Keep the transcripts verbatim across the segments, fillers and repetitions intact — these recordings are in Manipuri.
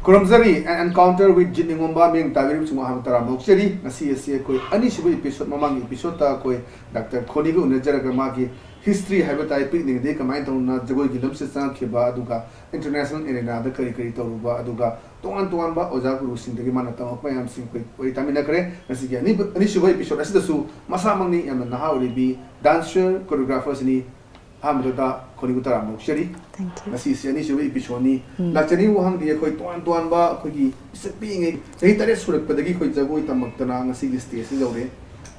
ꯈꯨꯔꯨꯝꯖꯔꯤ꯫ An Encounter with Jit ꯅꯤꯉꯣꯝꯕ ꯃꯤꯡ ꯇꯥꯕꯤꯔꯤꯕꯁꯤꯡ ꯑꯍꯥꯟꯕ ꯇꯔꯥꯝꯅ ꯑꯣꯛꯆꯔꯤ꯫ ꯉꯁꯤ ꯑꯁꯤ ꯑꯩꯈꯣꯏ ꯑꯅꯤꯁꯨꯕ episode, ꯃꯃꯥꯡꯒꯤ episodeꯇ ꯑꯩꯈꯣꯏ ꯗꯥꯛꯇꯔ ꯈꯣꯅꯤꯒ ꯎꯅꯖꯔꯒ ꯃꯥꯒꯤ history ꯍꯥꯏꯕ ꯇꯥꯏ, ꯄꯤꯛꯂꯤꯉꯩꯗꯒꯤ ꯀꯃꯥꯏꯅ ꯇꯧꯅ ꯖꯒꯣꯏꯒꯤ ꯂꯝꯁꯤꯗ ꯆꯪꯉꯛꯈꯤꯕ, ꯑꯗꯨꯒ international arenaꯗ ꯀꯔꯤ ꯀꯔꯤ ꯇꯧꯔꯨꯕ, ꯑꯗꯨꯒ ꯇꯣꯉꯥꯟ ꯇꯣꯉꯥꯟꯕ ꯑꯣꯖꯥ ꯒꯨꯔꯨꯁꯤꯡꯗꯒꯤ ꯃꯥꯅ ꯇꯝꯃꯛꯄ ꯃꯌꯥꯝꯁꯤꯡ ꯑꯩꯈꯣꯏ ꯋꯥꯔꯤ ꯇꯥꯃꯤꯟꯅꯈ꯭ꯔꯦ꯫ ꯉꯁꯤꯒꯤ ꯑꯅꯤꯕ-, ꯑꯅꯤꯁꯨꯕ episode ꯑꯁꯤꯗꯁꯨ ꯃꯁꯥꯃꯛꯅꯤ ꯌꯥꯝꯅ ꯅꯍꯥ ꯑꯣꯏꯔꯤꯕꯤ dancer, choreographerꯁꯤꯅꯤ꯫ ꯑꯍꯥꯟꯕꯗ ꯈꯣꯅꯤꯕꯨ ꯇꯔꯥꯝꯅ ꯑꯣꯛꯆꯔꯤ꯫ Thank you. ꯉꯁꯤꯁꯦ ꯑꯅꯤꯁꯨꯕ episodeꯅꯤ꯫ ꯂꯥꯛꯆꯅꯤꯡꯕ ꯋꯥꯍꯪꯗꯤ ꯑꯩꯈꯣꯏ ꯇꯣꯉꯥꯟ ꯇꯣꯉꯥꯟꯕ ꯑꯩꯈꯣꯏꯒꯤ ꯄꯤꯁꯛ ꯄꯤꯛꯏꯉꯩ ꯆꯍꯤ ꯇꯔꯦꯠ ꯁꯨꯔꯛꯄꯗꯒꯤ ꯑꯩꯈꯣꯏ ꯖꯒꯣꯏ ꯇꯝꯃꯛꯇꯅ ꯉꯁꯤꯒꯤ stageꯁꯤ ꯌꯧꯔꯦ꯫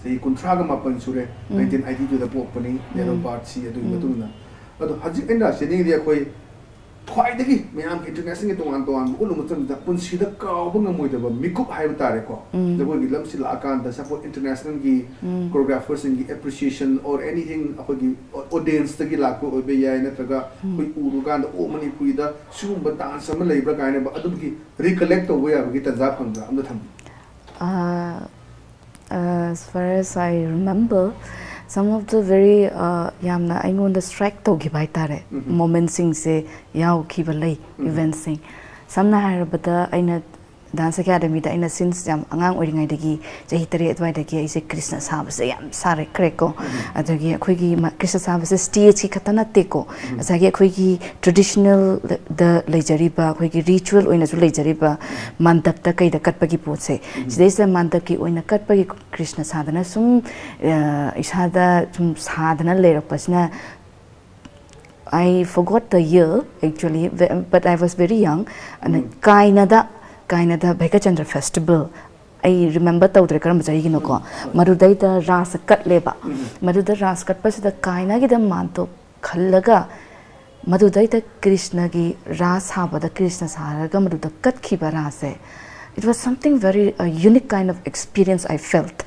ꯆꯍꯤ ꯀꯨꯟꯊ꯭ꯔꯥꯒ ꯃꯥꯄꯟ ꯁꯨꯔꯦ꯫ nineteen eighty twoꯗ ꯄꯣꯛꯄꯅꯤ꯫ Yellow Birdꯁꯤ ꯑꯗꯨꯒꯤ ꯃꯇꯨꯡ ꯏꯟꯅ꯫ ꯑꯗꯣ ꯍꯧꯖꯤꯛ ꯑꯩꯅ ꯂꯥꯛꯆꯅꯤꯡꯉꯤꯗꯤ ꯑꯩꯈꯣꯏ ꯈ꯭ꯋꯥꯏꯗꯒꯤ ꯃꯌꯥꯝꯒꯤ internationalꯒꯤ ꯇꯣꯉꯥꯟ ꯇꯣꯉꯥꯟꯕ ꯎꯠꯂꯨ ꯃꯇꯝꯗ ꯄꯨꯟꯁꯤꯗ ꯀꯥꯎꯕ ꯉꯝꯃꯣꯏꯗꯕ ꯃꯤꯀꯨꯞ ꯍꯥꯏꯕ ꯇꯥꯔꯦꯀꯣ꯫ ꯖꯒꯣꯏꯒꯤ ꯂꯝꯁꯤ ꯂꯥꯛꯑꯀꯥꯟꯗ suppose internationalꯒꯤ choreographerꯁꯤꯡꯒꯤ appreciation or anything, ꯑꯩꯈꯣꯏꯒꯤ audienceꯇꯒꯤ ꯂꯥꯛꯄ ꯑꯣꯏꯕ ꯌꯥꯏ, ꯅꯠꯇ꯭ꯔꯒ ꯑꯩꯈꯣꯏ ꯎꯔꯨꯀꯥꯟꯗ ꯑꯣ ꯃꯅꯤꯄꯨꯔꯤꯗ ꯁꯤꯒꯨꯝꯕ dance ꯑꯃ ꯂꯩꯕ꯭ꯔꯥ ꯀꯥꯏꯅ ꯑꯗꯨꯒꯤ recollect ꯇꯧꯕ ꯌꯥꯕꯒꯤ ꯇꯥꯟꯖꯥ ꯐꯪꯕ꯭ꯔꯥ? ꯑꯝꯇ ꯊꯝꯕꯤꯌꯨ꯫ Uh, as far as I remember, some of the very uh, ꯌꯥꯝꯅ ꯑꯩꯉꯣꯟꯗ strike ꯇꯧꯈꯤꯕ ꯍꯥꯏꯇꯥꯔꯦ, momentꯁꯤꯡꯁꯦ ꯌꯥꯎꯈꯤꯕ ꯂꯩ, eventꯁꯤꯡ꯫ ꯁꯝꯅ ꯍꯥꯏꯔꯕꯗ, ꯑꯩꯅ dance academyꯗ ꯑꯩꯅ since ꯌꯥꯝ ꯑꯉꯥꯡ ꯑꯣꯏꯔꯤꯉꯩꯗꯒꯤ, ꯆꯍꯤ ꯇꯔꯦꯠ ꯑꯗꯨꯋꯥꯏꯗꯒꯤ ꯑꯩꯁꯦ ꯀ꯭ꯔꯤꯁꯅ ꯁꯥꯕꯁꯦ ꯌꯥꯝ ꯁꯥꯔꯛꯈ꯭ꯔꯦꯀꯣ꯫ ꯑꯗꯒꯤ ꯑꯩꯈꯣꯏꯒꯤ ꯃ-, ꯀ꯭ꯔꯤꯁꯅ ꯁꯥꯕꯁꯦ stageꯀꯤ ꯈꯛꯇ ꯅꯠꯇꯦꯀꯣ, ꯉꯁꯥꯏꯒꯤ ꯑꯩꯈꯣꯏꯒꯤ traditionalꯗ ꯂꯩꯖꯔꯤꯕ, ꯑꯩꯈꯣꯏꯒꯤ ritual ꯑꯣꯏꯅꯁꯨ ꯂꯩꯖꯔꯤꯕ ꯃꯥꯟꯗꯞꯇ ꯀꯩꯗ ꯀꯠꯄꯒꯤ ꯄꯣꯠꯁꯦ, ꯁꯤꯗꯩꯁꯤꯗ ꯃꯥꯟꯗꯞꯀꯤ ꯑꯣꯏꯅ ꯀꯠꯄꯒꯤ ꯀ꯭ꯔꯤꯁꯅ ꯁꯥꯗꯅ ꯁꯨꯝ, ꯑ, ꯏꯁꯥꯗ ꯁꯨꯝ ꯁꯥꯗꯅ ꯂꯩꯔꯛꯄꯁꯤꯅ, I forgot the year actually, ve-, but I was very young. ꯑꯗ ꯀꯥꯏꯅꯗ, ꯀꯥꯏꯅꯗ ꯚꯩꯒꯆꯟꯗ꯭ꯔ festival, ꯑꯩ remember ꯇꯧꯗ꯭ꯔꯦ ꯀꯔꯝꯕ ꯆꯍꯤꯒꯤꯅꯣꯀꯣ, ꯃꯗꯨꯗꯩꯗ ꯔꯥꯁ ꯀꯠꯂꯦꯕ꯫ ꯃꯗꯨꯗ ꯔꯥꯁ ꯀꯠꯄꯁꯤꯗ ꯀꯥꯏꯅꯒꯤꯗ ꯃꯥꯟꯗꯣꯞ ꯈꯜꯂꯒ ꯃꯗꯨꯗꯩꯗ ꯀ꯭ꯔꯤꯁꯅꯒꯤ ꯔꯥꯁ ꯁꯥꯕꯗ ꯀ꯭ꯔꯤꯁꯅ ꯁꯥꯔꯒ ꯃꯗꯨꯗ ꯀꯠꯈꯤꯕ ꯔꯥꯁꯁꯦ, it was something very, uh, unique kind of experience I felt.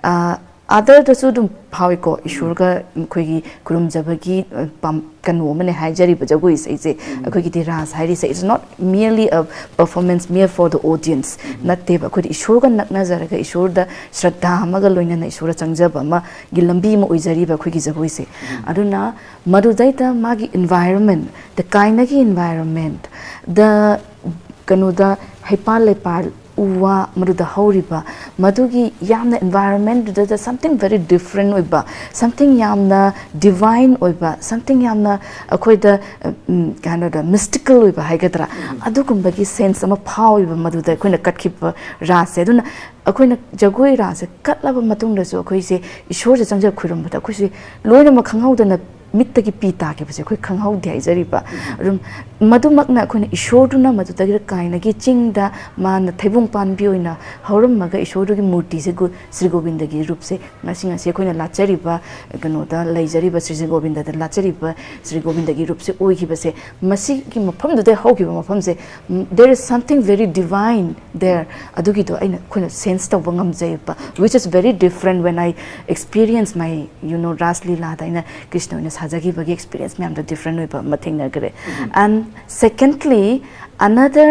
ꯑ, otherꯗꯁꯨ ꯑꯗꯨꯝ ꯐꯥꯎꯏꯀꯣ, ꯏꯁꯣꯔꯒ ꯑꯩꯈꯣꯏꯒꯤ ꯈꯨꯔꯨꯝꯖꯕꯒꯤ, ꯑ, ꯄꯥꯝ-, ꯀꯩꯅꯣ ꯑꯃꯅꯦ ꯍꯥꯏꯖꯔꯤꯕ ꯖꯒꯣꯏ ꯏꯁꯩꯁꯦ꯫ ꯑꯩꯈꯣꯏꯒꯤꯗꯤ ꯔꯥꯁ ꯍꯥꯏꯔꯤꯁꯦ, it's not merely a performance mere for the audience ꯅꯠꯇꯦꯕ꯫ ꯑꯩꯈꯣꯏꯗꯤ ꯏꯁꯣꯔꯒ ꯅꯛꯅꯖꯔꯒ ꯏꯁꯣꯔꯗ ꯁ꯭ꯔꯗꯥ ꯑꯃꯒ ꯂꯣꯏꯅꯅ ꯏꯁꯣꯔꯗ ꯆꯪꯖꯕ ꯑꯃꯒꯤ ꯂꯝꯕꯤ ꯑꯃ ꯑꯣꯏꯖꯔꯤꯕ ꯑꯩꯈꯣꯏꯒꯤ ꯖꯒꯣꯏꯁꯦ꯫ ꯑꯗꯨꯅ ꯃꯗꯨꯗꯩꯗ ꯃꯥꯒꯤ environment, the ꯀꯥꯏꯅꯒꯤ environment, the ꯀꯩꯅꯣꯗ ꯍꯩꯄꯥꯜ ꯂꯩꯄꯥꯜ, ꯎ ꯋꯥ ꯃꯗꯨꯗ ꯍꯧꯔꯤꯕ, ꯃꯗꯨꯒꯤ ꯌꯥꯝꯅ environment ꯗꯨꯗ something very different ꯑꯣꯏꯕ, something ꯌꯥꯝꯅ divine ꯑꯣꯏꯕ, something ꯌꯥꯝꯅ ꯑꯩꯈꯣꯏꯗ ꯎꯝ, ꯀꯩꯅꯣꯗ mystical ꯑꯣꯏꯕ ꯍꯥꯏꯒꯗ꯭ꯔꯥ, ꯑꯗꯨꯒꯨꯝꯕꯒꯤ sense ꯑꯃ ꯐꯥꯎꯏꯕ ꯃꯗꯨꯗ ꯑꯩꯈꯣꯏꯅ ꯀꯠꯈꯤꯕ ꯔꯥꯁꯁꯦ꯫ ꯑꯗꯨꯅ ꯑꯩꯈꯣꯏꯅ ꯖꯒꯣꯏ ꯔꯥꯁꯁꯦ ꯀꯠꯂꯕ ꯃꯇꯨꯡꯗꯁꯨ ꯑꯩꯈꯣꯏꯁꯦ ꯏꯁꯣꯔꯁꯦ ꯆꯪꯖ ꯈꯣꯏꯔꯨꯝꯕꯗ ꯑꯩꯈꯣꯏꯁꯦ ꯂꯣꯏꯅꯃꯛ ꯈꯪꯍꯧꯗꯅ ꯃꯤꯠꯇꯒꯤ ꯄꯤ ꯇꯥꯈꯤꯕꯁꯦ ꯑꯩꯈꯣꯏ ꯈꯪꯍꯧꯗꯦ ꯍꯥꯏꯖꯔꯤꯕ꯫ ꯑꯗꯨꯝ ꯃꯗꯨꯃꯛꯅ ꯑꯩꯈꯣꯏꯅ ꯏꯁꯣꯔꯗꯨꯅ ꯃꯗꯨꯗꯒꯤꯗ ꯀꯥꯏꯅꯒꯤ ꯆꯤꯡꯗ ꯃꯥꯅ ꯊꯩꯕꯣꯡ ꯄꯥꯝꯕꯤ ꯑꯣꯏꯅ ꯍꯧꯔꯝꯃꯒ ꯏꯁꯣꯔꯗꯨꯒꯤ ꯃꯨꯔꯇꯤꯁꯦ ꯒꯨ-, ꯁ꯭ꯔꯤ ꯒꯣꯕꯤꯟꯗꯒꯤ ꯔꯨꯞꯁꯦ ꯉꯁꯤ, ꯉꯁꯤ ꯑꯩꯈꯣꯏꯅ ꯂꯥꯠꯆꯔꯤꯕ ꯀꯩꯅꯣꯗ ꯂꯩꯖꯔꯤꯕ, ꯁ꯭ꯔꯤ ꯒꯣꯕꯤꯟꯗꯗ ꯂꯥꯠꯆꯔꯤꯕ ꯁ꯭ꯔꯤ ꯒꯣꯕꯤꯟꯗꯒꯤ ꯔꯨꯞꯁꯦ ꯑꯣꯏꯈꯤꯕꯁꯦ, ꯃꯁꯤꯒꯤ ꯃꯐꯝꯗꯨꯗ ꯍꯧꯈꯤꯕ ꯃꯐꯝꯁꯦ, ꯎꯝ, there is something very divine there꯫ ꯑꯗꯨꯒꯤꯗꯣ ꯑꯩꯅ, ꯑꯩꯈꯣꯏꯅ sense ꯇꯧꯕ ꯉꯝꯖꯩꯕ, which is very different when I experience my, you know, Ras ꯂꯤꯂꯥꯗ ꯑꯩꯅ ꯀ꯭ꯔꯤꯁꯅ ꯑꯣꯏꯅ ꯁꯥꯖꯈꯤꯕꯒꯤ experience ꯃꯌꯥꯝꯗꯣ different ꯑꯣꯏꯕ ꯑꯃ ꯊꯦꯡꯅꯈ꯭ꯔꯦ꯫ And secondly, another,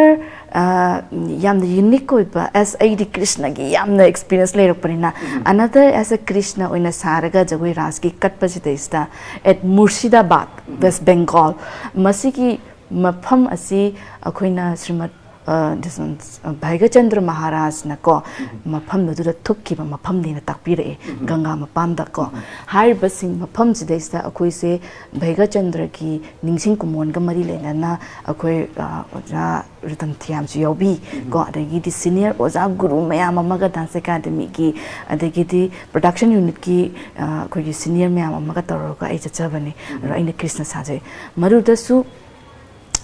ꯑ, ꯌꯥꯝꯅ unique ꯑꯣꯏꯕ, as ꯑꯩꯗꯤ ꯀ꯭ꯔꯤꯁꯅꯒꯤ ꯌꯥꯝꯅ experience ꯂꯩꯔꯛꯄꯅꯤꯅ, another, as a Krishna ꯑꯣꯏꯅ ꯁꯥꯔꯒ ꯖꯒꯣꯏ ꯔꯥꯁꯀꯤ ꯀꯠꯄꯁꯤꯗꯩꯁꯤꯗ, at Murshidabad, West Bengal, ꯃꯁꯤꯒꯤ ꯃꯐꯝ ꯑꯁꯤ ꯑꯩꯈꯣꯏꯅ ꯁ꯭ꯔꯤꯃꯠ, ꯑ, this one, ꯑ, ꯚꯩꯒꯆꯟꯗ꯭ꯔ ꯃꯍꯥꯔꯥꯖꯅꯀꯣ, ꯃꯐꯝꯗꯨꯗ ꯊꯨꯞꯈꯤꯕ ꯃꯐꯝꯅꯦꯅ ꯇꯥꯛꯄꯤꯔꯛꯑꯦ, ꯒꯪꯒꯥ ꯃꯄꯥꯟꯗꯀꯣ꯫ ꯍꯥꯏꯔꯤꯕꯁꯤꯡ ꯃꯐꯝꯁꯤꯗꯩꯁꯤꯗ ꯑꯩꯈꯣꯏꯁꯦ ꯚꯩꯒꯆꯟꯗ꯭ꯔꯒꯤ ꯅꯤꯡꯁꯤꯡ ꯀꯨꯝꯑꯣꯟꯒ ꯃꯔꯤ ꯂꯩꯅꯅ ꯑꯩꯈꯣꯏ, ꯑ, ꯑꯣꯖꯥ ꯔꯇꯟ ꯊꯤꯌꯥꯝꯁꯨ ꯌꯥꯎꯕꯤ ꯀꯣ, ꯑꯗꯒꯤꯗꯤ senior ꯑꯣꯖꯥ ꯒꯨꯔꯨ ꯃꯌꯥꯝ ꯑꯃꯒ, dance academyꯒꯤ, ꯑꯗꯒꯤꯗꯤ production unitꯀꯤ, ꯑ, ꯑꯩꯈꯣꯏꯒꯤ senior ꯃꯌꯥꯝ ꯑꯃꯒ ꯇꯧꯔꯒ ꯑꯩ ꯆꯠꯆꯕꯅꯦ꯫ ꯑꯗꯣ ꯑꯩꯅ ꯀ꯭ꯔꯤꯁꯅ ꯁꯥꯖꯩ꯫ ꯃꯗꯨꯗꯁꯨ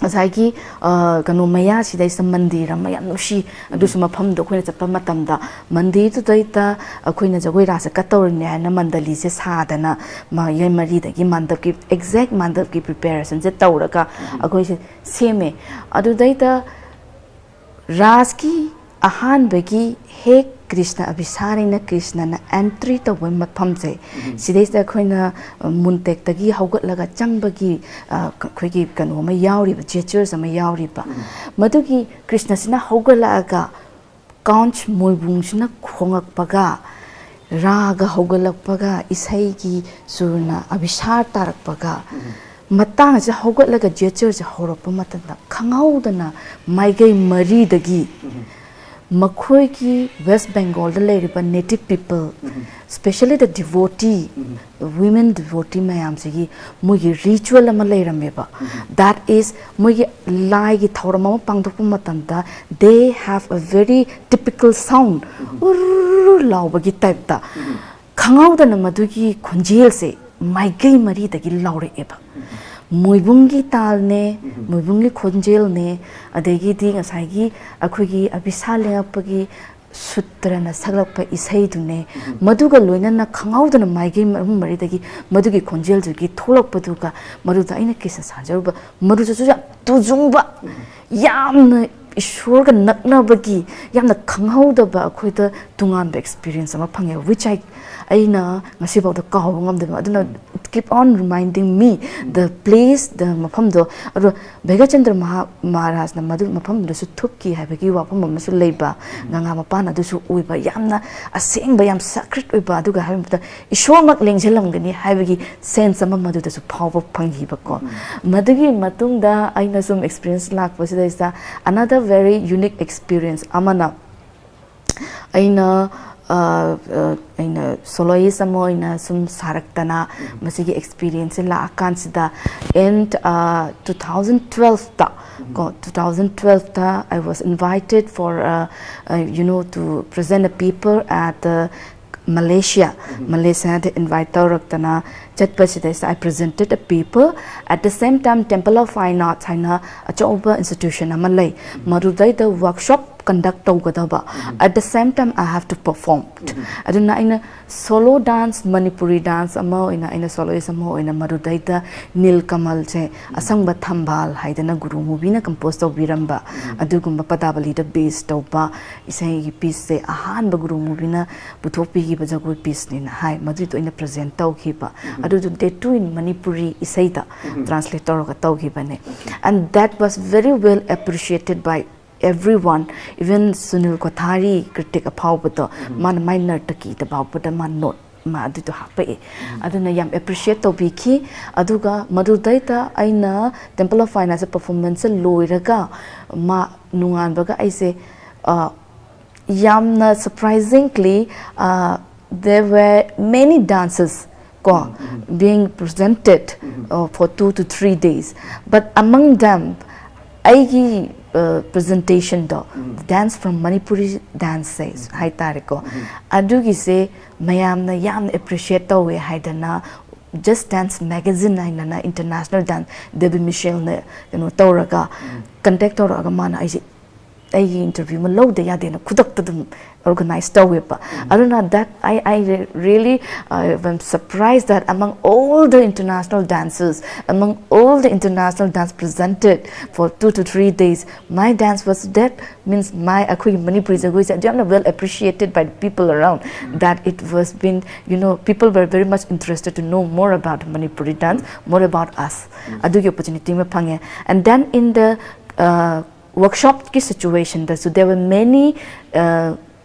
ꯉꯁꯥꯏꯒꯤ, ꯑ, ꯀꯩꯅꯣ ꯃꯌꯥꯁꯤꯗꯩꯁꯤꯗ ꯃꯟꯗꯤꯔ ꯑꯃ ꯌꯥꯝ ꯅꯨꯡꯁꯤ, ꯑꯗꯨꯁꯨ ꯃꯐꯝꯗꯣ ꯑꯩꯈꯣꯏꯅ ꯆꯠꯄ ꯃꯇꯝꯗ ꯃꯟꯗꯤꯔꯗꯨꯗꯩꯗ ꯑꯩꯈꯣꯏꯅ ꯖꯒꯣꯏ ꯔꯥꯁ ꯀꯠꯇꯧꯔꯤꯅꯦ ꯍꯥꯏꯅ ꯃꯟꯗꯂꯤꯁꯦ ꯁꯥꯗꯅ, ꯃꯌꯥꯏ ꯃꯔꯤꯗꯒꯤ ꯃꯟꯗꯞꯀꯤ, exact ꯃꯟꯗꯞꯀꯤ preparationꯁꯦ ꯇꯧꯔꯒ ꯑꯩꯈꯣꯏꯁꯦ ꯁꯦꯝꯃꯦ꯫ ꯑꯗꯨꯗꯩꯗ ꯔꯥꯁꯀꯤ ꯑꯍꯥꯟꯕꯒꯤ ꯍꯦꯛ ꯀ꯭ꯔꯤꯁꯅ ꯑꯕꯤꯁꯥꯔꯤꯅ ꯀ꯭ꯔꯤꯁꯅꯅ entry ꯇꯧꯕ ꯃꯐꯝꯁꯦ, ꯁꯤꯗꯩꯁꯤꯗ ꯑꯩꯈꯣꯏꯅ, ꯑ, ꯃꯨꯟꯇꯦꯛꯇꯒꯤ ꯍꯧꯒꯠꯂꯒ ꯆꯪꯕꯒꯤ, ꯑ, ꯀ-, ꯑꯩꯈꯣꯏꯒꯤ ꯀꯩꯅꯣ ꯑꯃ ꯌꯥꯎꯔꯤꯕ, gestures ꯑꯃ ꯌꯥꯎꯔꯤꯕ꯫ ꯃꯗꯨꯒꯤ ꯀ꯭ꯔꯤꯁꯅꯁꯤꯅ ꯍꯧꯒꯠꯂꯛꯑꯒ conch ꯃꯣꯏꯕꯨꯡꯁꯤꯅ ꯈꯣꯡꯉꯛꯄꯒ, ꯔꯥꯒ ꯍꯧꯒꯠꯂꯛꯄꯒ, ꯏꯁꯩꯒꯤ ꯁꯨꯔꯅ ꯑꯕꯤꯁꯥꯔ ꯇꯥꯔꯛꯄꯒ, ꯃꯇꯥꯡ ꯑꯁꯦ ꯍꯧꯒꯠꯂꯒ gesture ꯁꯦ ꯍꯧꯔꯛꯄ ꯃꯇꯝꯗ ꯈꯪꯍꯧꯗꯅ ꯃꯥꯏꯀꯩ ꯃꯔꯤꯗꯒꯤ ꯃꯈꯣꯏꯒꯤ West Bengal ꯗ ꯂꯩꯔꯤꯕ native people, specially the devotee, women devotee ꯃꯌꯥꯝꯁꯤꯒꯤ ꯃꯣꯏꯒꯤ ritual ꯑꯃ ꯂꯩꯔꯝꯃꯦꯕ꯫ That is, ꯃꯣꯏꯒꯤ ꯂꯥꯏꯒꯤ ꯊꯧꯔꯝ ꯑꯃ ꯄꯥꯡꯊꯣꯛꯄ ꯃꯇꯝꯗ they have a very typical sound, ꯎꯔꯨꯔꯨ ꯂꯥꯎꯕꯒꯤ type ꯇ꯫ ꯈꯪꯍꯧꯗꯅ ꯃꯗꯨꯒꯤ ꯈꯣꯟꯖꯦꯜꯁꯦ ꯃꯥꯏꯀꯩ ꯃꯔꯤꯗꯒꯤ ꯂꯥꯎꯔꯛꯑꯦꯕ꯫ ꯃꯣꯏꯕꯨꯡꯒꯤ ꯇꯥꯜꯅꯦ, ꯃꯣꯏꯕꯨꯡꯒꯤ ꯈꯣꯟꯖꯦꯜꯅꯦ, ꯑꯗꯒꯤꯗꯤ ꯉꯁꯥꯏꯒꯤ ꯑꯩꯈꯣꯏꯒꯤ ꯑꯕꯤꯁꯥ ꯂꯦꯡꯉꯛꯄꯒꯤ ꯁꯨꯇ꯭ꯔꯅ ꯁꯛꯂꯛꯄ ꯏꯁꯩꯗꯨꯅꯦ, ꯃꯗꯨꯒ ꯂꯣꯏꯅꯅ ꯈꯪꯍꯧꯗꯅ ꯃꯥꯏꯀꯩ ꯑꯍꯨꯝ ꯃꯔꯤꯗꯒꯤ ꯃꯗꯨꯒꯤ ꯈꯣꯟꯖꯦꯜꯗꯨꯒꯤ ꯊꯣꯛꯂꯛꯄꯗꯨꯒ ꯃꯗꯨꯗ ꯑꯩꯅ ꯀ꯭ꯔꯤꯁꯅ ꯁꯥꯖꯔꯨꯕ ꯃꯗꯨꯗꯁꯨ ꯌꯥꯝ ꯇꯨꯖꯨꯡꯕ, ꯌꯥꯝꯅ ꯏꯁꯣꯔꯒ ꯅꯛꯅꯕꯒꯤ, ꯌꯥꯝꯅ ꯈꯪꯍꯧꯗꯕ ꯑꯩꯈꯣꯏꯗ ꯇꯣꯉꯥꯟꯕ experience ꯑꯃ ꯐꯪꯉꯦ, which I, ꯑꯩꯅ ꯉꯁꯤꯐꯥꯎꯗ ꯀꯥꯎꯕ ꯉꯝꯗꯕ꯫ ꯑꯗꯨꯅ keep on reminding me the place, the ꯃꯐꯝꯗꯣ꯫ ꯑꯗꯣ ꯚꯩꯒꯆꯟꯗ꯭ꯔ ꯃꯍꯥ-, ꯃꯍꯥꯔꯥꯖꯅ ꯃꯗꯨ ꯃꯐꯝꯗꯨꯗꯁꯨ ꯊꯨꯞꯈꯤ ꯍꯥꯏꯕꯒꯤ ꯋꯥꯐꯝ ꯑꯃꯁꯨ ꯂꯩꯕ, ꯒꯪꯒꯥ ꯃꯄꯥꯟ ꯑꯗꯨꯁꯨ ꯑꯣꯏꯕ, ꯌꯥꯝꯅ ꯑꯁꯦꯡꯕ, ꯌꯥꯝ sacred ꯑꯣꯏꯕ, ꯑꯗꯨꯒ ꯍꯥꯏꯕ ꯃꯇꯝꯗ ꯏꯁꯣꯔꯃꯛ ꯂꯦꯡꯁꯤꯜꯂꯝꯒꯅꯤ ꯍꯥꯏꯕꯒꯤ sense ꯑꯃ ꯃꯗꯨꯗꯁꯨ ꯐꯥꯎꯕ ꯐꯪꯈꯤꯕꯀꯣ꯫ ꯃꯗꯨꯒꯤ ꯃꯇꯨꯡꯗ ꯑꯩꯅ ꯁꯨꯝ experience ꯂꯥꯛꯄꯁꯤꯗꯩꯁꯤꯗ another very unique experience ꯑꯃꯅ, ꯑꯩꯅ, ꯑ, ꯑ, ꯑꯩꯅ soloist ꯑꯃ ꯑꯣꯏꯅ ꯁꯨꯝ ꯁꯥꯔꯛꯇꯅ ꯃꯁꯤꯒꯤ experience ꯁꯦ ꯂꯥꯛꯑꯀꯥꯟꯁꯤꯗ, in, ꯑ, two thousand twelve ꯇ ꯀꯣ, two thousand twelve ꯇ I was invited for, uh, uh, you know, to present a paper at the Malaysia, ꯃꯂꯦꯁꯤꯌꯥꯗ invite ꯇꯧꯔꯛꯇꯅ ꯆꯠꯄꯁꯤꯗꯩꯁꯤꯗ I presented a paper. At the same time, Temple of Fine Arts ꯍꯥꯏꯅ ꯑꯆꯧꯕ institution ꯑꯃ ꯂꯩ, ꯃꯗꯨꯗꯩꯗ workshop conduct ꯇꯧꯒꯗꯕ꯫ At the same time, I have to perform. ꯑꯗꯨꯅ ꯑꯩꯅ solo dance, Manipuri dance ꯑꯃ ꯑꯣꯏꯅ, ꯑꯩꯅ soloist ꯑꯃ ꯑꯣꯏꯅ ꯃꯗꯨꯗꯩꯗ ꯅꯤꯜ ꯀꯃꯜꯁꯦ, ꯑꯁꯪꯕ ꯊꯝꯕꯥꯜ ꯍꯥꯏꯗꯅ ꯒꯨꯔꯨ ꯃꯨꯕꯤꯅ compose ꯇꯧꯕꯤꯔꯝꯕ ꯑꯗꯨꯒꯨꯝꯕ ꯄꯗꯥꯕꯂꯤꯗ base ꯇꯧꯕ ꯏꯁꯩꯒꯤ piece ꯁꯦ ꯑꯍꯥꯟꯕ ꯒꯨꯔꯨ ꯃꯨꯕꯤꯅ ꯄꯨꯊꯣꯛꯄꯤꯈꯤꯕ ꯖꯒꯣꯏ piece ꯅꯦꯅ ꯍꯥꯏ꯫ ꯃꯗꯨꯏꯗꯣ ꯑꯩꯅ present ꯇꯧꯈꯤꯕ꯫ ꯑꯗꯨꯗꯣ They Do in Manipuri ꯏꯁꯩꯗ translate ꯇꯧꯔꯒ ꯇꯧꯈꯤꯕꯅꯦ꯫ And that was very well appreciated by everyone, even Sunil Kothari, critic ꯑꯐꯥꯎꯕꯗꯣ, ꯃꯥꯅ ꯃꯥꯏ ꯅꯔꯇꯀꯤꯗ ꯐꯥꯎꯕꯗ ꯃꯥ note ꯃꯥ ꯑꯗꯨꯗꯣ ꯍꯥꯞꯄꯛꯑꯦ꯫ ꯑꯗꯨꯅ ꯌꯥꯝ ꯑꯦꯄ꯭ꯔꯤꯁꯤꯌꯦꯠ ꯇꯧꯕꯤꯈꯤ꯫ ꯑꯗꯨꯒ ꯃꯗꯨꯗꯩꯗ ꯑꯩꯅ Temple of Fine Arts performance ꯂꯣꯏꯔꯒ ꯃꯥ ꯅꯣꯡꯉꯥꯟꯕꯒ ꯑꯩꯁꯦ, ꯑ, ꯌꯥꯝꯅ surprisingly, uh, there were many dances ꯀꯣ, being presented, uh, for two to three days, but among them ꯑꯩꯒꯤ, uh, presentationꯗꯣ, dance from Manipuri dance ꯍꯥꯏꯇꯥꯔꯦꯀꯣ, ꯑꯗꯨꯒꯤꯁꯦ ꯃꯌꯥꯝꯅ ꯌꯥꯝꯅ ꯑꯦꯄ꯭ꯔꯤꯁꯤꯌꯦꯠ ꯇꯧꯋꯦ ꯍꯥꯏꯗꯅ, Just Dance magazine ꯍꯥꯏꯅꯅ international dance, Debbie Mitchellꯅ ꯀꯩꯅꯣ ꯇꯧꯔꯒ, ꯀꯟꯇꯦꯛ ꯇꯧꯔꯛꯑꯒ ꯃꯥꯅ ꯑꯩꯁꯦ ꯑꯩꯒꯤ ꯏꯟꯇꯔꯚ꯭ꯌꯨ ꯑꯃ ꯂꯧꯗ ꯌꯥꯗꯦꯅ ꯈꯨꯗꯛꯇ ꯑꯗꯨꯝ ꯑꯣꯔꯒꯅꯥꯏꯁ ꯇꯧꯋꯦꯕ꯫ ꯑꯗꯨꯅ that I, I re-, really, uh, am surprised that among all the international dances, among all the international dance presented for two to three days, my dance was, that means my, ꯑꯩꯈꯣꯏꯒꯤ ꯃꯅꯤꯄꯨꯔꯤ ꯖꯒꯣꯏꯁꯦ ꯑꯗꯨ ꯌꯥꯝꯅ well appreciated by the people around, that it was been, you know, people were very much interested to know more about Manipuri dance, more about us. ꯑꯗꯨꯒꯤ opportunity ꯑꯃ ꯐꯪꯉꯦ꯫ And then in the, uh, workshopꯀꯤ situationꯗꯁꯨ there were many, uh,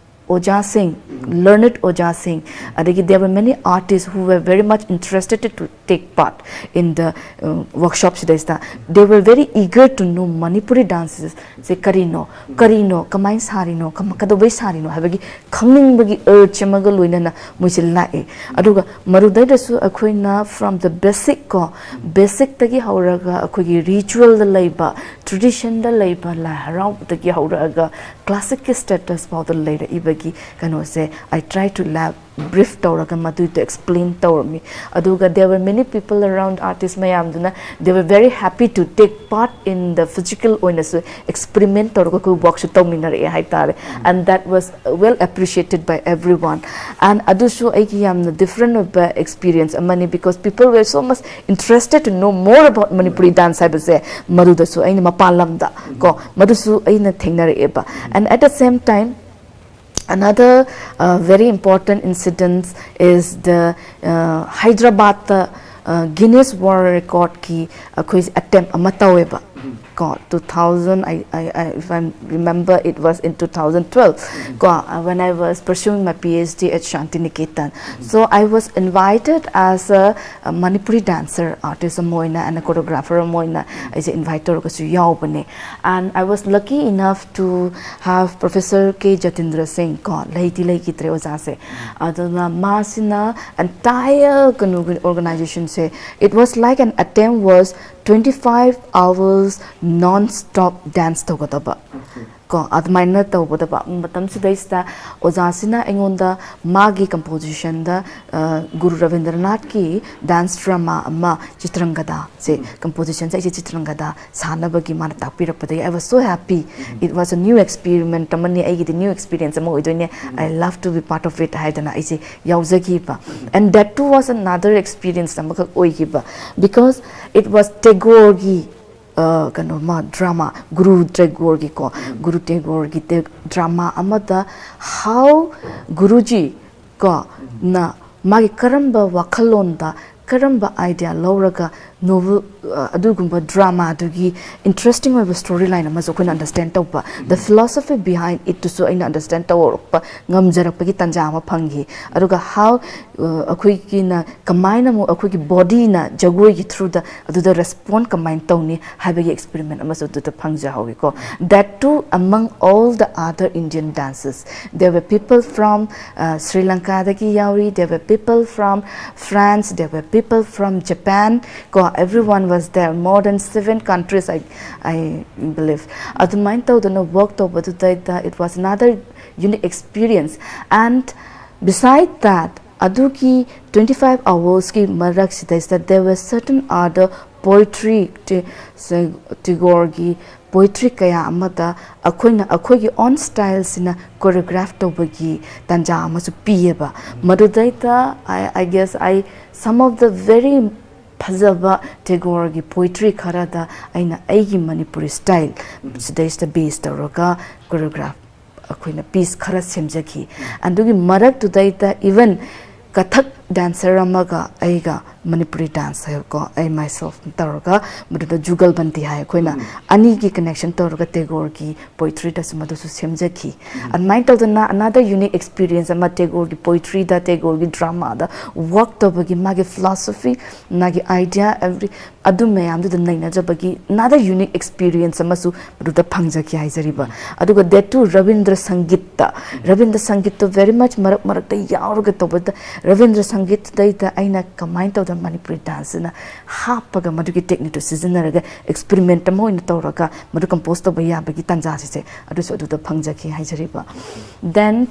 ꯑꯣꯖꯥꯁꯤꯡ, learned ꯑꯣꯖꯥꯁꯤꯡ, ꯑꯗꯒꯤ there were many artists who were very much interested to take part in the, uh, workshopꯁꯤꯗꯩꯁꯤꯗ꯫ They were very eager to know Manipuri dances ꯁꯦ ꯀꯔꯤꯅꯣ, ꯀꯔꯤꯅꯣ, ꯀꯃꯥꯏꯅ ꯁꯥꯔꯤꯅꯣ, ꯀꯃ-, ꯀꯩꯗꯧꯕꯩ ꯁꯥꯔꯤꯅꯣ ꯍꯥꯏꯕꯒꯤ ꯈꯪꯅꯤꯡꯕꯒꯤ urge ꯑꯃꯒ ꯂꯣꯏꯅꯅ ꯃꯣꯏꯁꯦ ꯂꯥꯛꯑꯦ꯫ ꯑꯗꯨꯒ ꯃꯗꯨꯗꯩꯗꯁꯨ ꯑꯩꯈꯣꯏꯅ from the basic ꯀꯣ, basicꯇꯒꯤ ꯍꯧꯔꯒ ꯑꯩꯈꯣꯏꯒꯤ ritualꯗ ꯂꯩꯕ, traditionꯗ ꯂꯩꯕ ꯂꯥꯏ ꯍꯔꯥꯎꯕꯗꯒꯤ ꯍꯧꯔꯛꯑꯒ classicꯀꯤ status ꯐꯥꯎꯗ ꯂꯩꯔꯛꯏꯕꯒꯤ ꯀꯩꯅꯣꯁꯦ I try to lab brief ꯇꯧꯔꯒ ꯃꯗꯨꯏꯗꯣ explain ꯇꯧꯔꯝꯃꯤ꯫ ꯑꯗꯨꯒ there were many people around, artist ꯃꯌꯥꯝꯗꯨꯅ they were very happy to take part in the physical ꯑꯣꯏꯅꯁꯨ experiment ꯇꯧꯔꯒ ꯑꯩꯈꯣꯏ workꯁꯨ ꯇꯧꯃꯤꯟꯅꯔꯛꯑꯦ ꯍꯥꯏꯇꯥꯔꯦ꯫ And that was well appreciated by everyone. And ꯑꯗꯨꯁꯨ ꯑꯩꯒꯤ ꯌꯥꯝꯅ different ꯑꯣꯏꯕ experience ꯑꯃꯅꯤ, because people were so much interested to know more about Manipuri dance ꯍꯥꯏꯕꯁꯦ, ꯃꯗꯨꯗꯁꯨ ꯑꯩꯅ ꯃꯄꯥꯟ ꯂꯝꯗ ꯀꯣ, ꯃꯗꯨꯁꯨ ꯑꯩꯅ ꯊꯦꯡꯅꯔꯛꯑꯦꯕ꯫ And at the same time, another, uh, very important incident is the, uh, ꯍꯥꯏꯗ꯭ꯔꯕꯥꯗꯇ, uh, Guinness World Recordꯀꯤ ꯑꯩꯈꯣꯏ attempt ꯑꯃ ꯇꯧꯋꯦꯕ꯫ ꯀꯣ, two thousand, I, I, I, if I remember, it was in two thousand twelve, ꯀꯣ, uh, when I was pursuing my PhD at Shantiniketan. So I was invited as a, a Manipuri dancer artist ꯑꯃ ꯑꯣꯏꯅ and a choreographer ꯑꯃ ꯑꯣꯏꯅ ꯑꯩꯁꯦ invite ꯇꯧꯔꯒꯁꯨ ꯌꯥꯎꯕꯅꯦ. And I was lucky enough to have Professor K Jatindra Singh, ꯀꯣ, ꯂꯩꯗꯤ ꯂꯩꯈꯤꯗ꯭ꯔꯦ ꯑꯣꯖꯥꯁꯦ꯫ ꯑꯗꯨꯅ ꯃꯥꯁꯤꯅ entire ꯀꯩꯅꯣꯒꯤ organizationꯁꯦ, it was like an attempt was twenty-five hours non-stop dance ꯇꯧꯒꯗꯕ꯫ ꯀꯣ, ꯑꯗꯨꯃꯥꯏꯅ ꯇꯧꯒꯗꯕ ꯃꯇꯝꯁꯤꯗꯩꯁꯤꯗ ꯑꯣꯖꯥꯁꯤꯅ ꯑꯩꯉꯣꯟꯗ ꯃꯥꯒꯤ compositionꯗ, ꯑ, ꯒꯨꯔꯨ ꯔꯕꯤꯟꯗ꯭ꯔꯅꯥꯊꯀꯤ dance drama ꯑꯃ, ꯆꯤꯇ꯭ꯔꯪꯒꯗꯥꯁꯦ, compositionꯁꯦ ꯑꯩꯁꯦ ꯆꯤꯇ꯭ꯔꯪꯒꯗꯥ ꯁꯥꯟꯅꯕꯒꯤ ꯃꯥꯅ ꯇꯥꯛꯄꯤꯔꯛꯄꯗꯒꯤ I was so happy. It was a new experiment ꯑꯃꯅꯤ, ꯑꯩꯒꯤꯗꯤ new experience ꯑꯃ ꯑꯣꯏꯗꯣꯏꯅꯦ, I love to be part of it ꯍꯥꯏꯗꯅ ꯑꯩꯁꯦ ꯌꯥꯎꯖꯈꯤꯕ꯫ And that too was another experience ꯑꯃꯈꯛ ꯑꯣꯏꯈꯤꯕ, because it was ꯇꯦꯒꯣꯔꯒꯤ, ꯑ, ꯀꯩꯅꯣ, ꯃꯥ drama, ꯒꯨꯔꯨ ꯇꯦꯒꯣꯔꯒꯤꯀꯣ, ꯒꯨꯔꯨ ꯇꯦꯒꯣꯔꯒꯤ ꯇꯦ-, drama ꯑꯃꯗ how ꯒꯨꯔꯨꯖꯤ ꯀꯣ, ꯅ ꯃꯥꯒꯤ ꯀꯔꯝꯕ ꯋꯥꯈꯜꯂꯣꯟꯗ, ꯀꯔꯝꯕ idea ꯂꯧꯔꯒ novel, ꯑ, ꯑꯗꯨꯒꯨꯝꯕ dramaꯗꯨꯒꯤ interesting ꯑꯣꯏꯕ story line ꯑꯃꯁꯨ ꯑꯩꯈꯣꯏꯅ understand ꯇꯧꯕ, the philosophy behind itꯇꯨꯁꯨ ꯑꯩꯅ understand ꯇꯧꯔꯛꯄ ꯉꯝꯖꯔꯛꯄꯒꯤ ꯇꯥꯟꯖꯥ ꯑꯃ ꯐꯪꯈꯤ꯫ ꯑꯗꯨꯒ how, ꯑ, ꯑꯩꯈꯣꯏꯒꯤꯅ ꯀꯃꯥꯏꯅ ꯑꯃꯨꯛ ꯑꯩꯈꯣꯏꯒꯤ bodyꯅ ꯖꯒꯣꯏꯒꯤ throughꯗ ꯑꯗꯨꯗ respond ꯀꯃꯥꯏꯅ ꯇꯧꯅꯤ ꯍꯥꯏꯕꯒꯤ experiment ꯑꯃꯁꯨ ꯑꯗꯨꯗ ꯐꯪꯖꯍꯧꯋꯤꯀꯣ꯫ That too among all the other Indian dances. There were people from, uh, Sri Lankadagi ꯌꯥꯎꯔꯤ, there were people from France, there were people from Japan, ꯀꯣ, everyone was there, more than seven countries, I, I believe. ꯑꯗꯨꯃꯥꯏꯅ ꯇꯧꯗꯅ work ꯇꯧꯕꯗꯨꯗꯩꯗ it was another unique experience. And beside that, ꯑꯗꯨꯒꯤ twenty-five hoursꯀꯤ ꯃꯔꯛꯁꯤꯗꯩꯁꯤꯗ there were certain other poetry, ꯇꯦ-, ꯁ-, ꯇꯦꯒꯣꯔꯒꯤ poetry ꯀꯌꯥ ꯑꯃꯗ ꯑꯩꯈꯣꯏꯅ ꯑꯩꯈꯣꯏꯒꯤ own styleꯁꯤꯅ choreograph ꯇꯧꯕꯒꯤ ꯇꯥꯟꯖꯥ ꯑꯃꯁꯨ ꯄꯤꯌꯦꯕ꯫ ꯃꯗꯨꯗꯩꯗ I, I guess I, some of the very ꯐꯖꯕ ꯇꯦꯒꯣꯔꯒꯤ poetry ꯈꯔꯗ ꯑꯩꯅ ꯑꯩꯒꯤ ꯃꯅꯤꯄꯨꯔꯤ style ꯁꯤꯗꯩꯁꯤꯗ base ꯇꯧꯔꯒ choreograph ꯑꯩꯈꯣꯏꯅ piece ꯈꯔ ꯁꯦꯝꯖꯈꯤ꯫ ꯑꯗꯨꯒꯤ ꯃꯔꯛꯇꯨꯗꯩꯗ even ꯀꯊꯛ ꯗꯥꯟꯁꯔ ꯑꯃꯒ ꯑꯩꯒ ꯃꯅꯤꯄꯨꯔꯤ ꯗꯥꯟꯁ ꯍꯥꯏꯕꯀꯣ, ꯑꯩ ꯃꯥꯏ ꯁꯦꯜꯐ ꯇꯧꯔꯒ ꯃꯗꯨꯗ ꯖꯨꯒꯜꯕꯟꯗꯤ ꯍꯥꯏ ꯑꯩꯈꯣꯏꯅ, ꯑꯅꯤꯒꯤ ꯀꯅꯦꯛꯁꯟ ꯇꯧꯔꯒ ꯇꯦꯒꯣꯔꯒꯤ ꯄꯣꯏꯇ꯭ꯔꯤꯗꯁꯨ ꯃꯗꯨꯁꯨ ꯁꯦꯝꯖꯈꯤ꯫ ꯑꯗꯨꯃꯥꯏꯅ ꯇꯧꯗꯅ another unique experience ꯑꯃ ꯇꯦꯒꯣꯔꯒꯤ ꯄꯣꯏꯇ꯭ꯔꯤꯗ, ꯇꯦꯒꯣꯔꯒꯤ ꯗ꯭ꯔꯃꯥꯗ ꯋꯥꯔꯛ ꯇꯧꯕꯒꯤ ꯃꯥꯒꯤ ꯐꯤꯂꯣꯁꯣꯐꯤ, ꯃꯥꯒꯤ ꯑꯥꯏꯗꯤꯌꯥ, ꯑꯦꯕ꯭ꯔꯤ ꯑꯗꯨ ꯃꯌꯥꯝꯗꯨꯗ ꯅꯩꯅꯖꯕꯒꯤ another unique experience ꯑꯃꯁꯨ ꯃꯗꯨꯗ ꯐꯪꯖꯈꯤ ꯍꯥꯏꯖꯔꯤꯕ꯫ ꯑꯗꯨꯒ that too Rabindra ꯁꯪꯒꯤꯠꯇ, Rabindra ꯁꯪꯒꯤꯠꯇꯣ very much ꯃꯔꯛ ꯃꯔꯛꯇ ꯌꯥꯎꯔꯒ ꯇꯧꯕꯗ, ꯔꯕꯤꯟꯗ꯭ꯔ ꯁꯪꯒꯤꯠꯇꯨꯗꯩꯗ ꯑꯩꯅ ꯀꯃꯥꯏꯅ ꯇꯧꯗꯅ ꯃꯅꯤꯄꯨꯔꯤ ꯗꯥꯟꯁꯁꯤꯅ ꯍꯥꯞꯄꯒ ꯃꯗꯨꯒꯤ ꯇꯦꯛꯅꯤꯛꯇꯨ ꯁꯤꯖꯤꯟꯅꯔꯒ ꯑꯦꯛꯁꯄꯦꯔꯤꯃꯦꯟꯠ ꯑꯃ ꯑꯣꯏꯅ ꯇꯧꯔꯒ ꯃꯗꯨ ꯀꯝꯄꯣꯖ ꯇꯧꯕ ꯌꯥꯕꯒꯤ ꯇꯥꯟꯖꯥꯁꯤꯁꯦ ꯑꯗꯨꯁꯨ ꯑꯗꯨꯗ ꯐꯪꯖꯈꯤ ꯍꯥꯏꯖꯔꯤꯕ꯫ Then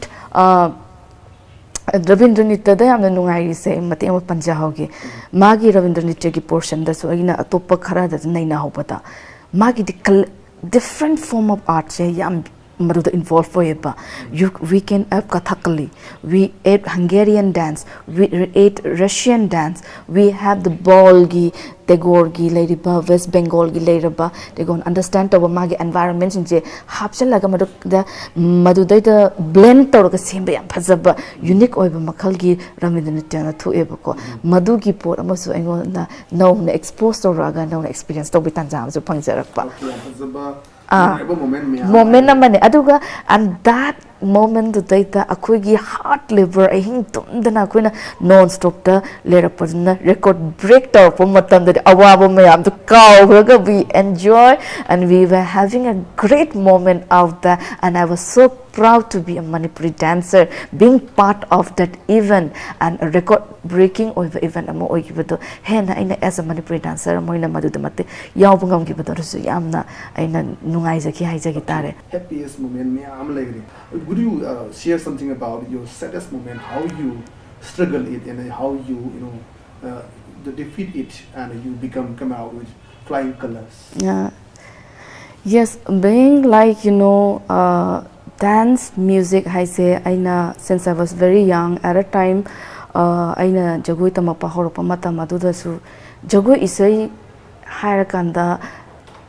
ꯔꯕꯤꯟꯗ꯭ꯔ ꯅꯤꯇ꯭ꯌꯗ ꯌꯥꯝꯅ ꯅꯨꯡꯉꯥꯏꯔꯤꯁꯦ ꯃꯇꯦꯛ ꯑꯃ ꯄꯟꯖꯍꯧꯒꯦ꯫ ꯃꯥꯒꯤ ꯔꯕꯤꯟꯗ꯭ꯔ ꯅꯤꯇ꯭ꯌꯒꯤ ꯄꯣꯔꯁꯟꯗꯁꯨ ꯑꯩꯅ ꯑꯇꯣꯞꯄ ꯈꯔꯗꯁꯨ ꯅꯩꯅꯍꯧꯕꯗ ꯃꯥꯒꯤꯗꯤ different form of artꯁꯦ ꯌꯥꯝ ꯃꯗꯨꯗ ꯏꯟꯚꯣꯜꯚ ꯑꯣꯏꯌꯦꯕ꯫ You, we can add Kathakali, we add Hungarian dance, we add Russian dance, we have the ꯕꯥꯎꯜꯒꯤ, ꯇꯦꯒꯣꯔꯒꯤ ꯂꯩꯔꯤꯕ, ꯋꯦꯁ ꯕꯦꯡꯒꯣꯜꯒꯤ ꯂꯩꯔꯕ, ꯇꯦꯒꯣꯔꯅ ꯑꯟꯗꯔꯁ꯭ꯇꯦꯟ ꯇꯧꯕ ꯃꯥꯒꯤ ꯑꯦꯟꯚꯥꯏꯔꯣꯟꯃꯦꯟꯁꯤꯡꯁꯦ ꯍꯥꯞꯆꯤꯜꯂꯒ ꯃꯗꯨꯗ ꯃꯗꯨꯗꯩꯗ ꯕ꯭ꯂꯦꯟ ꯇꯧꯔꯒ ꯁꯦꯝꯕ ꯌꯥꯝ ꯐꯖꯕ ꯌꯨꯅꯤꯛ ꯑꯣꯏꯕ ꯃꯈꯜꯒꯤ ꯔꯕꯤꯟꯗ꯭ꯔ ꯅꯤꯇ꯭ꯌꯅ ꯊꯣꯛꯑꯦꯕꯀꯣ꯫ ꯃꯗꯨꯒꯤ ꯄꯣꯠ ꯑꯃꯁꯨ ꯑꯩꯉꯣꯟꯗ ꯅꯧꯅ ꯑꯦꯛꯁꯄꯣꯖ ꯇꯧꯔꯛꯑꯒ ꯅꯧꯅ ꯑꯦꯛꯁꯄꯤꯔꯤꯌꯦꯟꯁ ꯇꯧꯕꯒꯤ ꯇꯥꯟꯖꯥ ꯑꯃꯁꯨ ꯐꯪꯖꯔꯛꯄ꯫ ꯌꯥꯝ ꯐꯖꯕ ꯑꯥ꯫ ꯅꯨꯡꯉꯥꯏꯕ ꯃꯣꯃꯦꯟ ꯃꯌꯥꯝ ꯃꯣꯃꯦꯟ ꯍꯥꯏꯔꯦ꯫ ꯑꯃꯅꯦ꯫ ꯑꯗꯨꯒ and that momentꯗꯨꯗꯩꯗ ꯑꯩꯈꯣꯏꯒꯤ ꯍꯥꯔꯠ ꯂꯦꯕꯔ ꯑꯍꯤꯡ ꯇꯨꯝꯗꯅ ꯑꯩꯈꯣꯏꯅ ꯅꯣꯟ ꯁ꯭ꯇꯣꯞꯇ ꯂꯩꯔꯛꯄꯗꯨꯅ ꯔꯦꯀꯣꯔꯠ ꯕ꯭ꯔꯦꯛ ꯇꯧꯔꯛꯄ ꯃꯇꯝꯗꯗꯤ ꯑꯋꯥꯕ ꯃꯌꯥꯝꯗꯣ ꯀꯥꯎꯈ꯭ꯔꯒ we enjoy and we were having a great moment out there and I was so proud to be a Manipuri dancer, being part of that event and record breaking ꯑꯣꯏꯕ ꯏꯚꯦꯟꯠ ꯑꯃ ꯑꯣꯏꯈꯤꯕꯗꯣ ꯍꯦꯟꯅ ꯑꯩꯅ as a Manipuri dancer ꯑꯃ ꯑꯣꯏꯅ ꯃꯗꯨꯗ ꯃꯇꯤꯛ ꯌꯥꯎꯕ ꯉꯝꯈꯤꯕꯗꯣ ꯑꯗꯨꯁꯨ ꯌꯥꯝꯅ ꯑꯩꯅ ꯅꯨꯡꯉꯥꯏꯖꯈꯤ ꯍꯥꯏꯖꯒꯤ ꯇꯥꯔꯦ꯫ Happiest moment ꯃꯌꯥꯝ ꯑꯃ ꯂꯩꯒꯅꯤ꯫ Would you uh, share something about your saddest moment, how you struggle it and how you you know uh, the defeat it and you become come out with flying colors? Yeah. Yes, being like, you know, uh, dance music ꯍꯥꯏꯁꯦ ꯑꯩꯅ since I was very young at a time, uh, ꯑꯩꯅ ꯖꯒꯣꯏ ꯇꯝꯃꯛꯄ ꯍꯧꯔꯛꯄ ꯃꯇꯝ ꯑꯗꯨꯗꯁꯨ ꯖꯒꯣꯏ ꯏꯁꯩ ꯍꯥꯏꯔꯀꯥꯟꯗ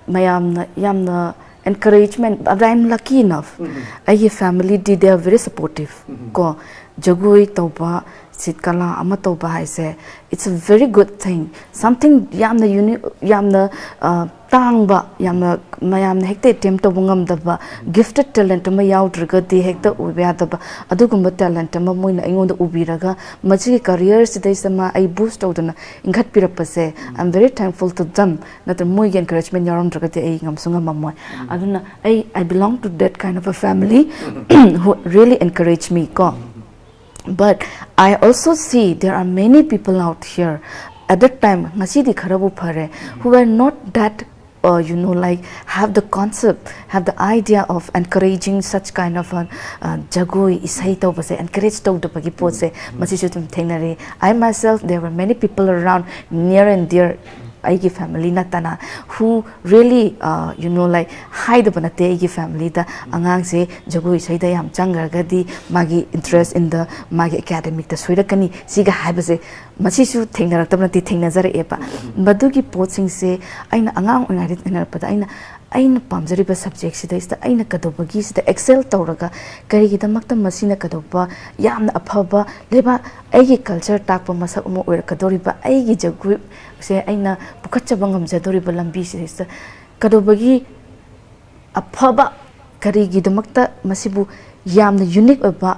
ꯃꯌꯥꯝꯅ ꯌꯥꯝꯅ encouragement, I am lucky enough, ꯑꯩꯒꯤ family D they are very supportive ꯀꯣ꯫ ꯖꯒꯣꯏ ꯇꯧꯕ, ꯁꯤꯠ ꯀꯂꯥ ꯑꯃ ꯇꯧꯕ ꯍꯥꯏꯁꯦ, it's a very good thing, something ꯌꯥꯝꯅ ꯌꯨꯅꯤꯛ, ꯌꯥꯝꯅ ꯑ, ꯇꯥꯡꯕ, ꯌꯥꯝꯅ ꯃꯌꯥꯝꯅ ꯍꯦꯛꯇ ꯑꯦꯇꯦꯝ ꯇꯧꯕ ꯉꯝꯗꯕ, ꯒꯤꯐꯇꯦꯠ ꯇꯦꯂꯦꯟꯠ ꯑꯃ ꯌꯥꯎꯗ꯭ꯔꯒꯗꯤ ꯍꯦꯛꯇ ꯑꯣꯏꯕ ꯌꯥꯗꯕ, ꯑꯗꯨꯒꯨꯝꯕ ꯇꯦꯂꯦꯟꯠ ꯑꯃ ꯃꯣꯏꯅ ꯑꯩꯉꯣꯟꯗ ꯎꯕꯤꯔꯒ ꯃꯁꯤꯒꯤ ꯀꯔꯤꯌꯔꯁꯤꯗꯩꯁꯤꯗ ꯃꯥ ꯑꯩ ꯕꯨꯁ ꯇꯧꯗꯅ ꯏꯟꯈꯠꯄꯤꯔꯛꯄꯁꯦ, I'm very thankful to them. ꯅꯠꯇ꯭ꯔ ꯃꯣꯏꯒꯤ ꯑꯦꯟꯀꯔꯦꯖꯃꯦꯟ ꯌꯥꯎꯔꯝꯗ꯭ꯔꯒꯗꯤ ꯑꯩ ꯉꯝꯁꯨ ꯉꯝꯃꯝꯃꯣꯏ꯫ ꯑꯗꯨꯅ ꯑꯩ, I belong to that kind of a family who really encourage me ꯀꯣ꯫ But I also see there are many people out here at that time, ꯉꯁꯤꯗꯤ ꯈꯔꯕꯨ ꯐꯔꯦ, who were not that, uh, you know, like, have the concept, have the idea of encouraging such kind of a, uh, ꯖꯒꯣꯏ ꯏꯁꯩ ꯇꯧꯕꯁꯦ, ꯑꯦꯟꯀꯔꯦꯖ ꯇꯧꯗꯕꯒꯤ ꯄꯣꯠꯁꯦ, ꯃꯁꯤꯁꯨ ꯑꯗꯨꯝ ꯊꯦꯡꯅꯔꯦ꯫ I myself, there were many people around, near and dear, ꯑꯩꯒꯤ ꯐꯦꯃꯤꯂꯤ ꯅꯠꯇꯅ, who really, uh, you know, like, ꯍꯥꯏꯗꯕ ꯅꯠꯇꯦ ꯑꯩꯒꯤ ꯐꯦꯃꯤꯂꯤꯗ, ꯑꯉꯥꯡꯁꯦ ꯖꯒꯣꯏ ꯏꯁꯩꯗ ꯌꯥꯝ ꯆꯪꯈ꯭ꯔꯒꯗꯤ ꯃꯥꯒꯤ ꯏꯟꯇꯔꯦꯁ ꯏꯟ ꯗ, ꯃꯥꯒꯤ ꯑꯦꯀꯥꯗꯃꯤꯛꯇ ꯁꯣꯏꯔꯛꯀꯅꯤ, ꯁꯤꯒ ꯍꯥꯏꯕꯁꯦ, ꯃꯁꯤꯁꯨ ꯊꯦꯡꯅꯔꯛꯇꯕ ꯅꯠꯇꯦ, ꯊꯦꯡꯅꯖꯔꯛꯑꯦꯕ꯫ ꯃꯗꯨꯒꯤ ꯄꯣꯠꯁꯤꯡꯁꯦ ꯑꯩꯅ ꯑꯉꯥꯡ ꯑꯣꯏꯔꯤꯉꯩꯗ ꯊꯦꯡꯅꯔꯛꯄꯗ, ꯑꯩꯅ, ꯑꯩꯅ ꯄꯥꯝꯖꯔꯤꯕ ꯁꯕꯖꯦꯛꯁꯤꯗꯩꯁꯤꯗ ꯑꯩꯅ ꯀꯩꯗꯧꯕꯒꯤ ꯁꯤꯗ ꯑꯦꯛꯁꯦꯜ ꯇꯧꯔꯒ, ꯀꯔꯤꯒꯤꯗꯃꯛꯇ ꯃꯁꯤꯅ ꯀꯩꯗꯧꯕ ꯌꯥꯝꯅ ꯑꯐꯕ ꯂꯩꯕꯥꯛ, ꯑꯩꯒꯤ ꯀꯜꯆꯔ ꯇꯥꯛꯄ ꯃꯁꯛ ꯑꯃ ꯑꯣꯏꯔꯛꯀꯗꯧꯔꯤꯕ, ꯑꯩꯒꯤ ꯖꯒꯣꯏꯁꯦ ꯑꯩꯅ ꯄꯨꯈꯠꯆꯕ ꯉꯝꯖꯗꯧꯔꯤꯕ ꯂꯝꯕꯤꯁꯤꯗꯩꯁꯤꯗ ꯀꯩꯗꯧꯕꯒꯤ ꯑꯐꯕ, ꯀꯔꯤꯒꯤꯗꯃꯛꯇ ꯃꯁꯤꯕꯨ ꯌꯥꯝꯅ ꯌꯨꯅꯤꯛ ꯑꯣꯏꯕ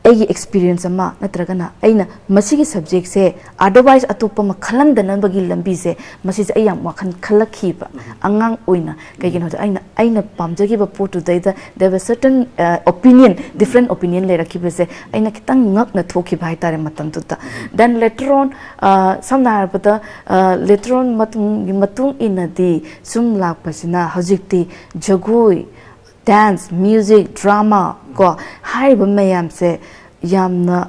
ꯑꯩꯒꯤ ꯑꯦꯛꯁꯄꯤꯔꯤꯌꯦꯟꯁ ꯑꯃ, ꯅꯠꯇ꯭ꯔꯒꯅ ꯑꯩꯅ ꯃꯁꯤꯒꯤ ꯁꯕꯖꯦꯛꯁꯦ ꯑꯗꯔꯋꯥꯏꯁ ꯑꯇꯣꯞꯄ ꯑꯃ ꯈꯜꯍꯟꯗꯅꯕꯒꯤ ꯂꯝꯕꯤꯁꯦ, ꯃꯁꯤꯁꯦ ꯑꯩ ꯌꯥꯝ ꯋꯥꯈꯜ ꯈꯜꯂꯛꯈꯤꯕ ꯑꯉꯥꯡ ꯑꯣꯏꯅ꯫ ꯀꯩꯒꯤꯅꯣꯗ ꯑꯩꯅ, ꯑꯩꯅ ꯄꯥꯝꯖꯈꯤꯕ ꯄꯣꯠꯇꯨꯗꯩꯗ there was certain, uh, opinion, different opinion ꯂꯩꯔꯛꯈꯤꯕꯁꯦ ꯑꯩꯅ ꯈꯤꯇꯪ ꯉꯛꯅ ꯊꯣꯛꯈꯤꯕ ꯍꯥꯏꯇꯥꯔꯦ ꯃꯇꯝꯗꯨꯗ꯫ Then later on, uh, ꯁꯝꯅ ꯍꯥꯏꯔꯕꯗ, uh, later on ꯃꯇꯨꯡꯒꯤ ꯃꯇꯨꯡ ꯏꯟꯅꯗꯤ ꯁꯨꯝ ꯂꯥꯛꯄꯁꯤꯅ ꯍꯧꯖꯤꯛꯇꯤ ꯖꯒꯣꯏ, ꯗꯥꯟꯁ, ꯃ꯭ꯌꯨꯖꯤꯛ, ꯗ꯭ꯔꯃꯥ ꯀꯣ, ꯍꯥꯏꯔꯤꯕ ꯃꯌꯥꯝꯁꯦ ꯌꯥꯝꯅ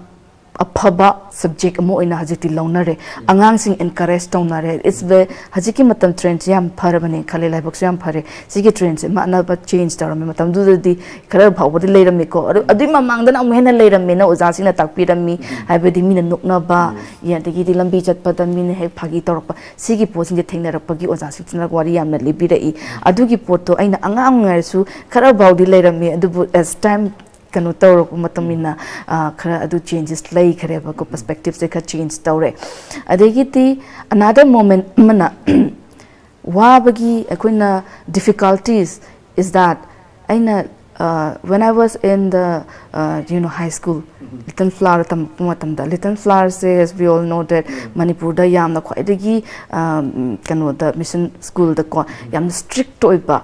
ꯑꯐꯕ ꯁꯕꯖꯦꯛ ꯑꯃ ꯑꯣꯏꯅ ꯍꯧꯖꯤꯛꯇꯤ ꯂꯧꯅꯔꯦ꯫ ꯑꯉꯥꯡꯁꯤꯡ ꯑꯦꯟꯀꯔꯦꯖ ꯇꯧꯅꯔꯦ꯫ It's ve-, ꯍꯧꯖꯤꯛꯀꯤ ꯃꯇꯝ ꯇ꯭ꯔꯦꯟꯁꯦ ꯌꯥꯝ ꯐꯔꯕꯅꯦ ꯈꯜꯂꯦ, ꯂꯥꯏꯕꯛꯁꯨ ꯌꯥꯝ ꯐꯔꯦ꯫ ꯁꯤꯒꯤ ꯇ꯭ꯔꯦꯟꯁꯦ ꯃꯥꯟꯅꯕ ꯆꯦꯟꯖ ꯇꯧꯔꯝꯃꯦ꯫ ꯃꯇꯝꯗꯨꯗꯗꯤ ꯈꯔ ꯐꯥꯎꯕꯗꯤ ꯂꯩꯔꯝꯃꯤꯀꯣ, ꯑꯗꯨ, ꯑꯗꯨꯏ ꯃꯃꯥꯡꯗꯅ ꯑꯃꯨꯛ ꯍꯦꯟꯅ ꯂꯩꯔꯝꯃꯦꯅ ꯑꯣꯖꯥꯁꯤꯡꯅ ꯇꯥꯛꯄꯤꯔꯝꯃꯤ꯫ ꯍꯥꯏꯕꯗꯤ ꯃꯤꯅ ꯅꯣꯛꯅꯕ, ꯑꯗꯒꯤꯗꯤ ꯂꯝꯕꯤ ꯆꯠꯄꯗ ꯃꯤꯅ ꯍꯦꯛ ꯐꯥꯒꯤ ꯇꯧꯔꯛꯄ, ꯁꯤꯒꯤ ꯄꯣꯠꯁꯤꯡꯁꯦ ꯊꯦꯡꯅꯔꯛꯄꯒꯤ ꯑꯣꯖꯥꯁꯤꯡꯁꯤꯅ ꯋꯥꯔꯤ ꯌꯥꯝꯅ ꯂꯤꯕꯤꯔꯛꯏ꯫ ꯑꯗꯨꯒꯤ ꯄꯣꯠꯇꯣ ꯑꯩꯅ ꯑꯉꯥꯡ ꯑꯣꯏꯔꯁꯨ ꯈꯔ ꯐꯥꯎꯗꯤ ꯂꯩꯔꯝꯃꯤ, ꯑꯗꯨꯕꯨ as time ꯀꯩꯅꯣ ꯇꯧꯔꯛꯄ ꯃꯇꯨꯡ ꯏꯟꯅ ꯈꯔ ꯑꯗꯨ changes ꯂꯩꯈ꯭ꯔꯦꯕꯀꯣ, perspectiveꯁꯦ ꯈꯔ change ꯇꯧꯔꯦ꯫ ꯑꯗꯒꯤꯗꯤ another moment ꯑꯃꯅ ꯋꯥꯕꯒꯤ ꯑꯩꯈꯣꯏꯅ difficulties is that ꯑꯩꯅ when I was in the you know high school, Little Flower ꯇꯝꯃꯛꯄ ꯃꯇꯝꯗ, Little Flowerꯁꯦ as we all know that ꯃꯅꯤꯄꯨꯔꯗ ꯌꯥꯝꯅ ꯈ꯭ꯋꯥꯏꯗꯒꯤ ꯀꯩꯅꯣꯗ mission schoolꯗꯀꯣ ꯌꯥꯝꯅ strict ꯑꯣꯏꯕ,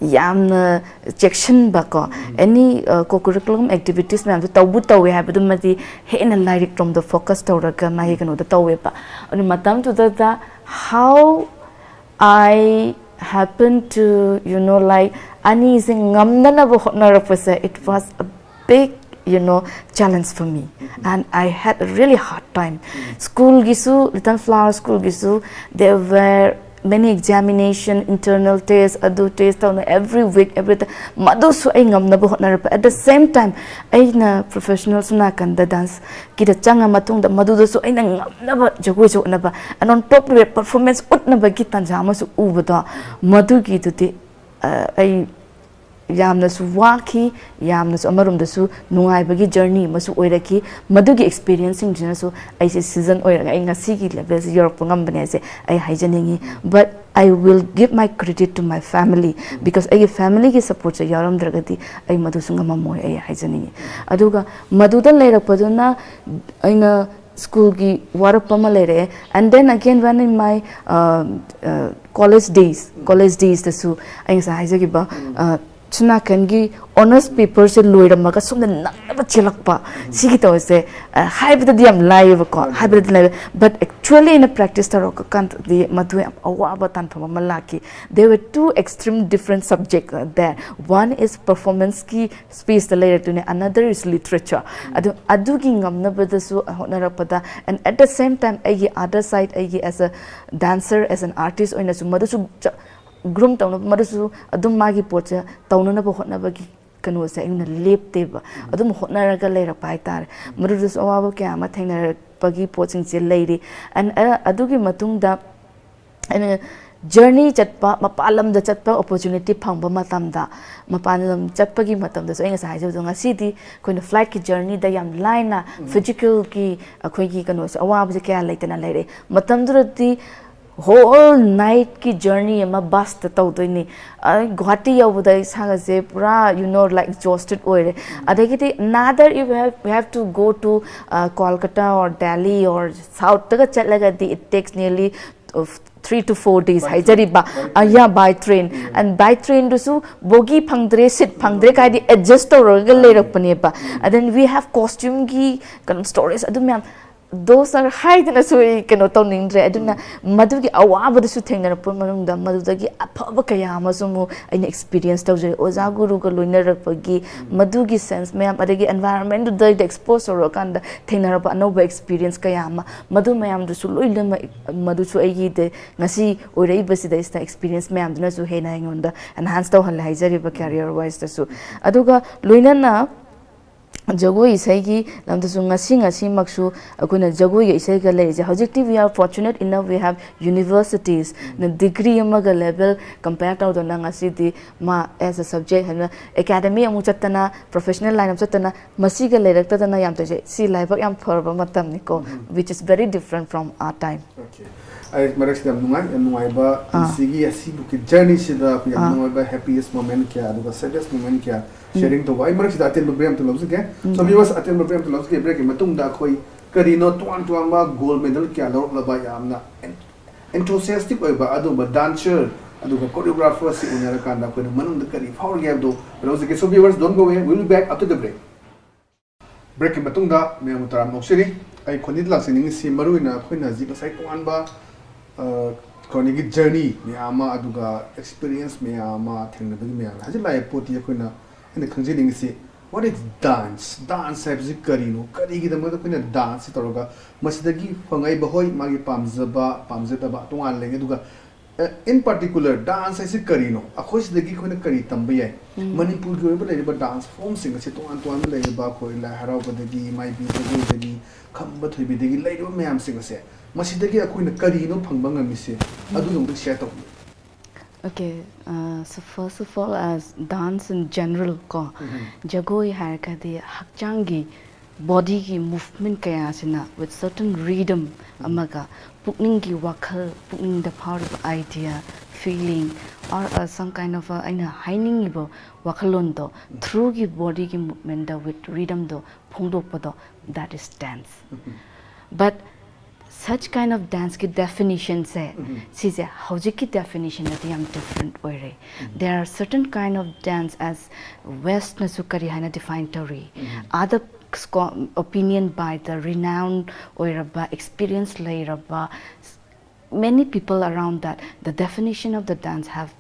ꯌꯥꯝꯅ ꯆꯦꯛꯁꯤꯟꯕ ꯀꯣ, any co-curriculum activities ꯃꯌꯥꯝꯁꯦ ꯇꯧꯕꯨ ꯇꯧꯋꯦ ꯍꯥꯏꯕꯗꯨꯃꯗꯤ ꯍꯦꯟꯅ ꯂꯥꯏꯔꯤꯛ ꯔꯣꯝꯗ focus ꯇꯧꯔꯒ ꯃꯥꯒꯤ ꯀꯩꯅꯣꯗ ꯇꯧꯋꯦꯕ꯫ ꯑꯗꯨ ꯃꯇꯝꯗꯨꯗ how I happen to you know like ꯑꯅꯤꯁꯦ ꯉꯝꯅꯅꯕ ꯍꯣꯠꯅꯔꯛꯄꯁꯦ, it was a big you know challenge for me and I had a really hard time. Schoolꯒꯤꯁꯨ, Little Flower Schoolꯒꯤꯁꯨ, there were many examination, internal test, ꯑꯗꯨ test ꯇꯧꯅ every week, every time. ꯃꯗꯨꯁꯨ ꯑꯩ ꯉꯝꯅꯕ ꯍꯣꯠꯅꯔꯛꯄ꯫ At the same time ꯑꯩꯅ professionalꯁꯨ ꯅꯥꯀꯟꯗ danceꯀꯤꯗ ꯆꯪꯉ ꯃꯇꯨꯡꯗ ꯃꯗꯨꯗꯁꯨ ꯑꯩꯅ ꯉꯝꯅꯕ ꯖꯒꯣꯏꯁꯨ ꯎꯠꯅꯕ, and on top of it performance ꯎꯠꯅꯕꯒꯤ ꯇꯥꯟꯖꯥ ꯑꯃꯁꯨ ꯎꯕꯗꯣ, ꯃꯗꯨꯒꯤꯗꯨꯗꯤ ꯑꯩ ꯌꯥꯝꯅꯁꯨ ꯋꯥꯈꯤ, ꯌꯥꯝꯅꯁꯨ ꯑꯃꯔꯣꯝꯗꯁꯨ ꯅꯨꯡꯉꯥꯏꯕꯒꯤ journey ꯑꯃꯁꯨ ꯑꯣꯏꯔꯛꯈꯤ꯫ ꯃꯗꯨꯒꯤ experienceꯁꯤꯡꯁꯤꯅꯁꯨ ꯑꯩꯁꯦ season ꯑꯣꯏꯔꯒ ꯑꯩ ꯉꯁꯤꯒꯤ levelꯁꯦ ꯌꯧꯔꯛꯄ ꯉꯝꯕꯅꯦ ꯍꯥꯏꯁꯦ ꯑꯩ ꯍꯥꯏꯖꯅꯤꯡꯉꯤ꯫ But I will give my credit to my family because ꯑꯩꯒꯤ familyꯒꯤ supportꯁꯦ ꯌꯥꯎꯔꯝꯗ꯭ꯔꯒꯗꯤ ꯑꯩ ꯃꯗꯨꯁꯨ ꯉꯝꯃꯝꯃꯣꯏ ꯑꯩ ꯍꯥꯏꯖꯅꯤꯡꯉꯤ꯫ ꯑꯗꯨꯒ ꯃꯗꯨꯗ ꯂꯩꯔꯛꯄꯗꯨꯅ ꯑꯩꯅ schoolꯒꯤ ꯋꯥꯔꯛꯄ ꯑꯃ ꯂꯩꯔꯛꯑꯦ꯫ And then again when in my uh, uh, college days, college daysꯇꯁꯨ ꯑꯩ ꯉꯁꯥꯏ ꯍꯥꯏꯖꯈꯤꯕ ꯑ, ꯁꯣꯝ ꯅꯥꯀꯟꯒꯤ honours paperꯁꯦ ꯂꯣꯏꯔꯝꯃꯒ ꯁꯣꯝꯗ ꯅꯪꯅꯕ ꯆꯦꯜꯂꯛꯄ, ꯁꯤꯒꯤ ꯇꯧꯔꯤꯁꯦ ꯑ, ꯍꯥꯏꯕꯗꯗꯤ ꯌꯥꯝ ꯂꯥꯏꯌꯦꯕꯀꯣ, ꯍꯥꯏꯕꯗꯗꯤ ꯂꯥꯏ, but actually ꯑꯩꯅ practice ꯇꯧꯔꯛꯄ ꯀꯥꯟꯗꯗꯤ ꯃꯗꯨ ꯌꯥꯝ ꯑꯋꯥꯕ ꯇꯥꯟꯐꯝ ꯑꯃ ꯂꯥꯛꯈꯤ꯫ There were two extreme different subjects there. One is performanceꯀꯤ spaceꯇ ꯂꯩꯔꯛꯇꯣꯏꯅꯦ, another is literature. ꯑꯗꯨ ꯑꯗꯨꯒꯤ ꯉꯝꯅꯕꯗꯁꯨ ꯍꯣꯠꯅꯔꯛꯄꯗ, and at the same time ꯑꯩꯒꯤ other side, ꯑꯩꯒꯤ as a dancer, as an artist ꯑꯣꯏꯅꯁꯨ ꯃꯗꯨꯁꯨ groom ꯇꯧꯅꯕ, ꯃꯗꯨꯁꯨ ꯑꯗꯨꯝ ꯃꯥꯒꯤ ꯄꯣꯠꯁꯦ ꯇꯧꯅꯅꯕ ꯍꯣꯠꯅꯕꯒꯤ ꯀꯩꯅꯣꯁꯦ ꯑꯩꯅ ꯂꯦꯞꯇꯦꯕ꯫ ꯑꯗꯨꯝ ꯍꯣꯠꯅꯔꯒ ꯂꯩꯔꯛꯄ ꯍꯥꯏꯇꯥꯔꯦ꯫ ꯃꯗꯨꯗꯁꯨ ꯑꯋꯥꯕ ꯀꯌꯥ ꯑꯃ ꯊꯦꯡꯅꯔꯛꯄꯒꯤ ꯄꯣꯠꯁꯤꯡꯁꯦ ꯂꯩꯔꯤ꯫ And ꯑꯗꯨꯒꯤ ꯃꯇꯨꯡꯗ ꯑꯩꯅ ꯖꯔꯅꯤ ꯆꯠꯄ, ꯃꯄꯥꯟ ꯂꯝꯗ ꯆꯠꯄ ꯑꯣꯄꯣꯔꯆꯨꯅꯤꯇꯤ ꯐꯪꯕ ꯃꯇꯝꯗ, ꯃꯄꯥꯟ ꯂꯝ ꯆꯠꯄꯒꯤ ꯃꯇꯝꯗꯁꯨ ꯑꯩ ꯉꯁꯥꯏ ꯍꯥꯏꯖꯕꯗꯣ, ꯉꯁꯤꯗꯤ ꯑꯩꯈꯣꯏꯅ ꯐ꯭ꯂꯥꯏꯠꯀꯤ ꯖꯔꯅꯤꯗ ꯌꯥꯝ ꯂꯥꯏꯅ ꯐꯤꯖꯤꯀꯦꯜꯒꯤ ꯑꯩꯈꯣꯏꯒꯤ ꯀꯩꯅꯣꯁꯦ, ꯑꯋꯥꯕꯁꯦ ꯀꯌꯥ ꯂꯩꯇꯅ ꯂꯩꯔꯛꯑꯦ꯫ ꯃꯇꯝꯗꯨꯗꯗꯤ ꯍꯣꯜ ꯅꯥꯏꯠꯀꯤ ꯖꯔꯅꯤ ꯑꯃ ꯕꯁꯇ ꯇꯧꯗꯣꯏꯅꯤ꯫ ꯑ, ꯒꯨꯍꯥꯇꯤ ꯌꯧꯕꯗ ꯏꯁꯥꯒꯁꯦ ꯄꯨꯔꯥ, you know, like, exhausted ꯑꯣꯏꯔꯦ꯫ ꯑꯗꯒꯤꯗꯤ, neither you have, you have to go to, uh, Kolkata or Delhi or Southꯇꯒ ꯆꯠꯂꯒꯗꯤ, it takes nearly three to four days ꯍꯥꯏꯖꯔꯤꯕ꯫ ꯑ, yeah, by train. And by trainꯗꯨꯁꯨ ꯕꯣꯒꯤ ꯐꯪꯗ꯭ꯔꯦ, ꯁꯤꯠ ꯐꯪꯗ꯭ꯔꯦ ꯀꯥꯏꯗꯤ ꯑꯦꯗꯖꯁ ꯇꯧꯔꯒ ꯂꯩꯔꯛꯄꯅꯦꯕ꯫ And then we have costumeꯒꯤ ꯀꯩꯅꯣ, ꯁ꯭ꯇꯣꯔꯦꯖ, ꯑꯗꯨ ꯃꯌꯥꯝ, those are ꯍꯥꯏꯗꯅꯁꯨ ꯑꯩ ꯀꯩꯅꯣ ꯇꯧꯅꯤꯡꯗ꯭ꯔꯦ꯫ ꯑꯗꯨꯅ ꯃꯗꯨꯒꯤ ꯑꯋꯥꯕꯗꯨꯁꯨ ꯊꯦꯡꯅꯔꯛꯄ ꯃꯅꯨꯡꯗ ꯃꯗꯨꯗꯒꯤ ꯑꯐꯕ ꯀꯌꯥ ꯑꯃꯁꯨ ꯑꯃꯨꯛ ꯑꯩꯅ ꯑꯦꯛꯁꯄꯤꯔꯤꯌꯦꯟꯁ ꯇꯧꯖꯔꯦ꯫ ꯑꯣꯖꯥ ꯒꯨꯔꯨꯒ ꯂꯣꯏꯅꯔꯛꯄꯒꯤ ꯃꯗꯨꯒꯤ ꯁꯦꯟꯁ ꯃꯌꯥꯝ, ꯑꯗꯒꯤ ꯑꯦꯟꯚꯥꯏꯔꯣꯟꯃꯦꯟꯗꯨꯗ ꯑꯦꯛꯁꯄꯣꯖ ꯇꯧꯔꯀꯥꯟꯗ ꯊꯦꯡꯅꯔꯛꯄ ꯑꯅꯧꯕ ꯑꯦꯛꯁꯄꯤꯔꯤꯌꯦꯟꯁ ꯀꯌꯥ ꯑꯃ, ꯃꯗꯨ ꯃꯌꯥꯝꯗꯨꯁꯨ ꯂꯣꯏꯅꯃꯛ, ꯃꯗꯨꯁꯨ ꯑꯩꯒꯤꯗ ꯉꯁꯤ ꯑꯣꯏꯔꯛꯏꯕꯁꯤꯗꯩꯁꯤꯗ ꯑꯦꯛꯁꯄꯤꯔꯤꯌꯦꯟꯁ ꯃꯌꯥꯝꯗꯨꯅꯁꯨ ꯍꯦꯟꯅ ꯑꯩꯉꯣꯟꯗ ꯑꯦꯟꯍꯥꯟꯁ ꯇꯧꯍꯜꯂꯦ ꯍꯥꯏꯖꯔꯤꯕ, ꯀꯦꯔꯤꯌꯔ ꯋꯥꯏꯁꯇꯁꯨ꯫ ꯑꯗꯨꯒ ꯂꯣꯏꯅꯅ ꯖꯒꯣꯏ ꯏꯁꯩꯒꯤ ꯂꯝꯗꯁꯨ ꯉꯁꯤ ꯉꯁꯤꯃꯛꯁꯨ ꯑꯩꯈꯣꯏꯅ ꯖꯒꯣꯏꯒ ꯏꯁꯩꯒ ꯂꯩꯔꯤꯁꯦ, ꯍꯧꯖꯤꯛꯇꯤ we are fortunate enough, we have universities ꯅ ꯗꯤꯒ꯭ꯔꯤ ꯑꯃꯒ ꯂꯦꯕꯦꯜ ꯀꯝꯄꯦꯌꯔ ꯇꯧꯗꯅ ꯉꯁꯤꯗꯤ ꯃꯥ as a subject ꯍꯥꯏꯅ ꯑꯦꯀꯥꯗꯃꯤ ꯑꯃꯨꯛ ꯆꯠꯇꯅ, ꯄ꯭ꯔꯣꯐꯦꯁꯅꯦꯜ ꯂꯥꯏꯟ ꯑꯃꯨꯛ ꯆꯠꯇꯅ, ꯃꯁꯤꯒ ꯂꯩꯔꯛꯇꯗꯅ ꯌꯥꯝ ꯇꯧꯖꯩ꯫ ꯁꯤ ꯂꯥꯏꯕꯛ ꯌꯥꯝ ꯐꯔꯕ ꯃꯇꯝꯅꯤꯀꯣ, which is very different from our time꯫ Okay. ꯑꯩ ꯃꯔꯛꯁꯤꯗ ꯌꯥꯝ ꯅꯨꯡꯉꯥꯏ, ꯌꯥꯝ ꯅꯨꯡꯉꯥꯏꯕ ꯄꯨꯟꯁꯤꯒꯤ ꯑꯁꯤꯕꯨꯛꯀꯤ ꯖꯔꯅꯤꯁꯤꯗ ꯑꯩꯈꯣꯏ ꯌꯥꯝ ꯅꯨꯡꯉꯥꯏꯕ happiest moment ꯀꯌꯥ, ꯑꯗꯨꯒ saddest moment ꯀꯌꯥ sharing ꯇꯧꯕ꯫ ꯑꯩ ꯃꯔꯛꯁꯤꯗ ꯑꯇꯦꯟꯕ break ꯑꯝꯇ ꯂꯧꯖꯒꯦ꯫ So viewers, ꯑꯇꯦꯟꯕ break ꯑꯝꯇ ꯂꯧꯖꯒꯦ꯫ Breakꯀꯤ ꯃꯇꯨꯡꯗ ꯑꯩꯈꯣꯏ ꯀꯔꯤꯅꯣ ꯇꯣꯉꯥꯟ ꯇꯣꯉꯥꯟꯕ gold medal ꯀꯌꯥ ꯂꯧꯔꯛꯂꯕ ꯌꯥꯝꯅ enthusiastic ꯑꯣꯏꯕ ꯑꯗꯨꯒꯨꯝꯕ dancer ꯑꯗꯨꯒ choreographer ꯁꯤ ꯎꯅꯔꯀꯥꯟꯗ ꯑꯩꯈꯣꯏꯅ ꯃꯅꯨꯡꯗ ꯀꯔꯤ ꯐꯥꯎꯔꯒꯦ ꯍꯥꯏꯕꯗꯣ ꯂꯧꯖꯒꯦ꯫ So viewers, don't go away, we'll be back after the break. Breakꯀꯤ ꯃꯇꯨꯡꯗ ꯃꯌꯥꯝꯕꯨ ꯇꯔꯥꯝꯅ ꯑꯣꯛꯆꯔꯤ꯫ ꯑꯩ ꯈꯣꯟꯖꯦꯜꯗ ꯂꯥꯛꯆꯅꯤꯡꯉꯤꯁꯤ ꯃꯔꯨꯑꯣꯏꯅ ꯑꯩꯈꯣꯏꯅ ꯍꯧꯖꯤꯛ ꯉꯁꯥꯏ ꯇꯣꯉꯥꯟꯕ, ꯑ, ꯀꯩꯅꯣꯒꯤ journey ꯃꯌꯥꯝ ꯑꯃ, ꯑꯗꯨꯒ experience ꯃꯌꯥꯝ ꯑꯃ ꯊꯦꯡꯅꯕꯒꯤ ꯃꯌꯥꯝ ꯑꯃ꯫ ꯍꯧꯖꯤꯛ ꯂꯥꯛꯏꯕ ꯄꯣꯠꯇꯤ ꯑꯩꯈꯣꯏꯅ, ꯑꯩꯅ ꯈꯪꯖꯅꯤꯡꯉꯤꯁꯤ, what is dance? Dance ꯍꯥꯏꯕꯁꯤ ꯀꯔꯤꯅꯣ? ꯀꯔꯤꯒꯤꯗꯃꯛꯇ ꯑꯩꯈꯣꯏꯅ danceꯁꯤ ꯇꯧꯔꯒ ꯃꯁꯤꯗꯒꯤ ꯐꯪꯉꯛꯏꯕ, ꯍꯣꯏ, ꯃꯥꯒꯤ ꯄꯥꯝꯖꯕ, ꯄꯥꯝꯖꯗꯕ ꯇꯣꯉꯥꯟꯅ ꯂꯩ, ꯑꯗꯨꯒ In particular, dance ꯍꯥꯏꯁꯦ ꯀꯔꯤꯅꯣ? ꯑꯩꯈꯣꯏ ꯁꯤꯗꯒꯤ ꯑꯩꯈꯣꯏꯅ ꯀꯔꯤ ꯇꯝꯕ ꯌꯥꯏ? ꯃꯅꯤꯄꯨꯔꯒꯤ ꯑꯣꯏꯕ ꯂꯩꯔꯤꯕ dance form ꯁꯤꯡ ꯑꯁꯦ ꯇꯣꯉꯥꯟ ꯇꯣꯉꯥꯟꯕ ꯂꯩꯔꯤꯕ, ꯑꯩꯈꯣꯏ ꯂꯥꯏ ꯍꯔꯥꯎꯕꯗꯒꯤ, ꯃꯥꯏꯕꯤ ꯖꯒꯣꯏꯗꯒꯤ, ꯈꯝꯕ ꯊꯣꯏꯕꯤꯗꯒꯤ ꯂꯩꯔꯤꯕ ꯃꯌꯥꯝꯁꯤꯡ ꯑꯁꯦ, ꯃꯁꯤꯗꯒꯤ ꯑꯩꯈꯣꯏꯅ ꯀꯔꯤꯅꯣ ꯐꯪꯕ ꯉꯝꯃꯤꯁꯦ? ꯑꯗꯨꯒꯤ ꯑꯃꯨꯛꯇ share ꯇꯧꯕꯤꯌꯨ꯫ Okay, uh, so first of all, as dance in general ꯀꯣ, ꯖꯒꯣꯏ ꯍꯥꯏꯔꯒꯗꯤ ꯍꯛꯆꯥꯡꯒꯤ, bodyꯒꯤ movement ꯀꯌꯥꯁꯤꯅ with certain rhythm ꯑꯃꯒ ꯄꯨꯛꯅꯤꯡꯒꯤ ꯋꯥꯈꯜ, ꯄꯨꯛꯅꯤꯡꯗ ꯐꯥꯎꯔꯤꯕ idea, feeling, or uh, some kind of a, ꯑꯩꯅ ꯍꯥꯏꯅꯤꯡꯉꯤꯕ ꯋꯥꯈꯜꯂꯣꯟꯗꯣ throughꯒꯤ bodyꯒꯤ movementꯗ with rhythmꯗꯣ ꯐꯣꯡꯗꯣꯛꯄꯗꯣ, that is dance. But such kind of danceꯀꯤ definitionꯁꯦ, ꯁꯤꯁꯦ ꯍꯧꯖꯤꯛꯀꯤ definitionꯅꯗꯤ ꯌꯥꯝ different ꯑꯣꯏꯔꯦ. There are certain kind of dance, as Westꯅꯁꯨ ꯀꯔꯤ ꯍꯥꯏꯅ define ꯇꯧꯔꯤ, other scho- opinion by the renowned ꯑꯣꯏꯔꯕ, experience ꯂꯩꯔꯕ, many people around that, the definition of the dance have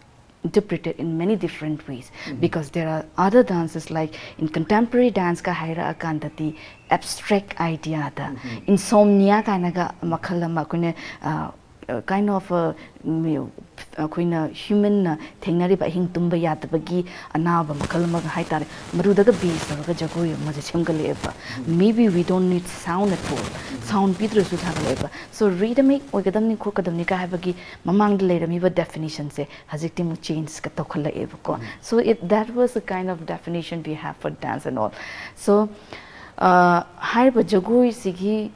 interpreted in many different ways, because there are other dances like in contemporary danceꯀ ꯍꯥꯏꯔꯛꯑꯀꯥꯟꯗꯗꯤ abstract ideaꯗ insomnia ꯀꯥꯏꯅꯒ ꯃꯈꯜ ꯑꯃ ꯑꯩꯈꯣꯏꯅ, uh, uh, kind of a, ꯃꯤ- ꯑꯩꯈꯣꯏꯅ humanꯅ ꯊꯦꯡꯅꯔꯤꯕ ꯑꯍꯤꯡ ꯇꯨꯝꯕ ꯌꯥꯗꯕꯒꯤ ꯑꯅꯥꯕ ꯃꯈꯜ ꯑꯃꯒ ꯍꯥꯏꯇꯥꯔꯦ, ꯃꯗꯨꯗꯒ base ꯇꯧꯔꯒ ꯖꯒꯣꯏ ꯑꯃꯁꯦ ꯁꯦꯝꯒꯠꯂꯛꯑꯦꯕ. Maybe we don't need sound at all, sound ꯄꯤꯗ꯭ꯔꯁꯨ ꯁꯥꯒꯠꯂꯛꯑꯦꯕ. So rhythmic ꯑꯣꯏꯒꯗꯕꯅꯤ, ꯈꯣꯠꯀꯗꯕꯅꯤ ꯀꯥꯏ ꯍꯥꯏꯕꯒꯤ ꯃꯃꯥꯡꯗ ꯂꯩꯔꯝꯃꯤꯕ definitionꯁꯦ ꯍꯧꯖꯤꯛꯇꯤ ꯑꯃꯨꯛ changeꯀ ꯇꯧꯈꯠꯂꯛꯑꯦꯕꯀꯣ. So it, that was the kind of definition we have for dance and all. So uh, ꯍꯥꯏꯔꯤꯕ ꯖꯒꯣꯏꯁꯤꯒꯤ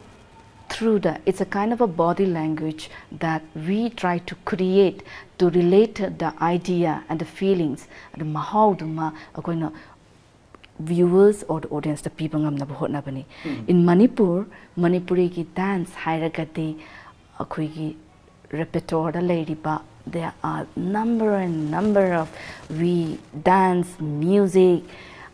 throughꯗ, it's a kind of a body language that we try to create to relate the idea and the feelings, ꯑꯗꯨ ꯃꯍꯥꯎꯗꯨꯃ ꯑꯩꯈꯣꯏꯅ viewers or the audienceꯇ ꯄꯤꯕ ꯉꯝꯅꯕ ꯍꯣꯠꯅꯕꯅꯤ. In Manipur, ꯃꯅꯤꯄꯨꯔꯤꯒꯤ dance ꯍꯥꯏꯔꯒꯗꯤ ꯑꯩꯈꯣꯏꯒꯤ repertoireꯗ ꯂꯩꯔꯤꯕ, there are number and number of, we dance, music,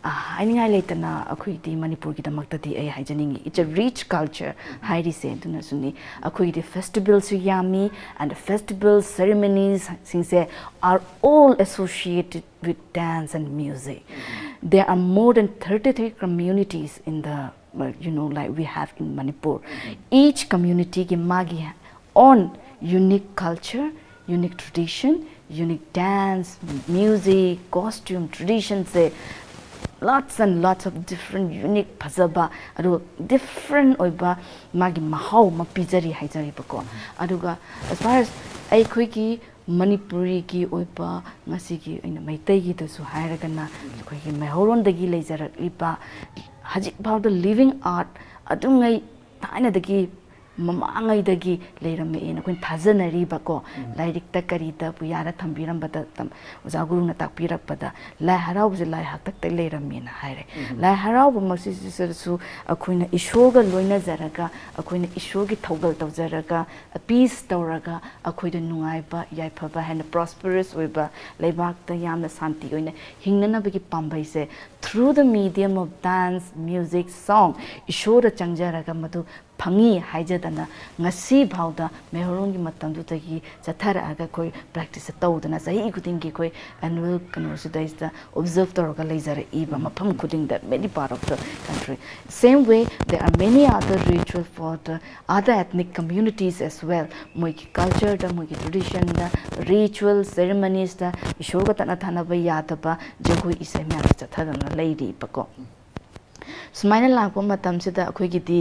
ꯑ, ꯍꯥꯏꯅꯤꯡꯉꯥꯏ ꯂꯩꯇꯅ ꯑꯩꯈꯣꯏꯗꯤ ꯃꯅꯤꯄꯨꯔꯒꯤꯗꯃꯛꯇꯗꯤ ꯑꯩ ꯍꯥꯏꯖꯅꯤꯡꯉꯤ, it's a rich culture ꯍꯥꯏꯔꯤꯁꯦ ꯑꯗꯨꯅꯁꯨꯅꯤ. ꯑꯩꯈꯣꯏꯒꯤꯗꯤ festivalꯁꯨ ꯌꯥꯝꯃꯤ, and festival ceremoniesꯁꯤꯡꯁꯦ are all associated with dance and music. There are more than thirty-three communities in the, uh, you know, like we have in Manipur. Each communityꯒꯤ ꯃꯥꯒꯤ own unique culture, unique tradition, unique dance, music, costume, tradition say lots and lots of different unique ꯐꯖꯕ ꯑꯗꯨꯒ different ꯑꯣꯏꯕ ꯃꯥꯒꯤ ꯃꯍꯥꯎ ꯑꯃ ꯄꯤꯖꯔꯤ ꯍꯥꯏꯖꯔꯤꯕꯀꯣ꯫ ꯑꯗꯨꯒ as far as ꯑꯩꯈꯣꯏꯒꯤ ꯃꯅꯤꯄꯨꯔꯤꯒꯤ ꯑꯣꯏꯕ ꯉꯁꯤꯒꯤ ꯑꯣꯏꯅ ꯃꯩꯇꯩꯒꯤꯗꯁꯨ ꯍꯥꯏꯔꯒꯅ ꯑꯩꯈꯣꯏꯒꯤ ꯃꯩꯍꯧꯔꯣꯟꯗꯒꯤ ꯂꯩꯖꯔꯛꯂꯤꯕ ꯍꯧꯖꯤꯛ ꯐꯥꯎꯗ living art ꯑꯗꯨꯉꯩ ꯊꯥꯏꯅꯗꯒꯤ ꯃꯃꯥꯡꯉꯩꯗꯒꯤ ꯂꯩꯔꯝꯃꯦꯅ ꯑꯩꯈꯣꯏꯅ ꯊꯥꯖꯅꯔꯤꯕꯀꯣ꯫ ꯂꯥꯏꯔꯤꯛꯇ ꯀꯔꯤꯗ ꯄꯨꯌꯥꯗ ꯊꯝꯕꯤꯔꯝꯕꯗ ꯇꯝ- ꯑꯣꯖꯥ ꯒꯨꯔꯨꯅ ꯇꯥꯛꯄꯤꯔꯛꯄꯗ ꯂꯥꯏ ꯍꯔꯥꯎꯕꯁꯦ ꯂꯥꯏ ꯍꯥꯛꯇꯛꯇ ꯂꯩꯔꯝꯃꯦꯅ ꯍꯥꯏꯔꯦ꯫ ꯂꯥꯏ ꯍꯔꯥꯎꯕꯃꯛꯁꯤꯗꯁꯨ ꯑꯩꯈꯣꯏꯅ ꯏꯁꯣꯔꯒ ꯂꯣꯏꯅꯖꯔꯒ ꯑꯩꯈꯣꯏꯅ ꯏꯁꯣꯔꯒꯤ ꯊꯧꯒꯜ ꯇꯧꯖꯔꯒ peace ꯇꯧꯔꯒ ꯑꯩꯈꯣꯏꯗ ꯅꯨꯡꯉꯥꯏꯕ ꯌꯥꯏꯐꯕ ꯍꯥꯏꯅ prosperous ꯑꯣꯏꯕ ꯂꯩꯕꯥꯛꯇ ꯌꯥꯝꯅ ꯁꯥꯟꯇꯤ ꯑꯣꯏꯅ ꯍꯤꯡꯅꯅꯕꯒꯤ ꯄꯥꯝꯕꯩꯁꯦ through the medium of dance, music, song ꯏꯁꯣꯔꯗ ꯆꯪꯖꯔꯒ ꯃꯗꯨ ꯐꯪꯉꯤ ꯍꯥꯏꯖꯗꯅ ꯉꯁꯤ ꯐꯥꯎꯗ ꯃꯩꯍꯧꯔꯣꯟꯒꯤ ꯃꯇꯝꯗꯨꯗꯒꯤ ꯆꯠꯊꯔꯛꯑꯒ ꯑꯩꯈꯣꯏ practice ꯇꯧꯗꯅ ꯆꯍꯤ ꯈꯨꯗꯤꯡꯒꯤ ꯑꯩꯈꯣꯏ annual ꯀꯩꯅꯣꯁꯤꯗꯩꯁꯤꯗ observe ꯇꯧꯔꯒ ꯂꯩꯖꯔꯛꯏꯕ ꯃꯐꯝ ꯈꯨꯗꯤꯡꯗ many part of the country. Same way, there are many other ritual for the other ethnic communities as well. ꯃꯣꯏꯒꯤ culture ꯗ, ꯃꯣꯏꯒꯤ tradition ꯗ, ritual ceremonies ꯇ ꯏꯁꯣꯔꯒ ꯇꯠꯅ ꯊꯥꯅꯕ ꯌꯥꯗꯕ ꯖꯒꯣꯏ ꯏꯁꯩ ꯃꯌꯥꯝꯁꯦ ꯆꯠꯊꯗꯅ ꯂꯩꯔꯤꯕꯀꯣ꯫ ꯁꯨꯃꯥꯏꯅ ꯂꯥꯛꯄ ꯃꯇꯝꯁꯤꯗ ꯑꯩꯈꯣꯏꯒꯤꯗꯤ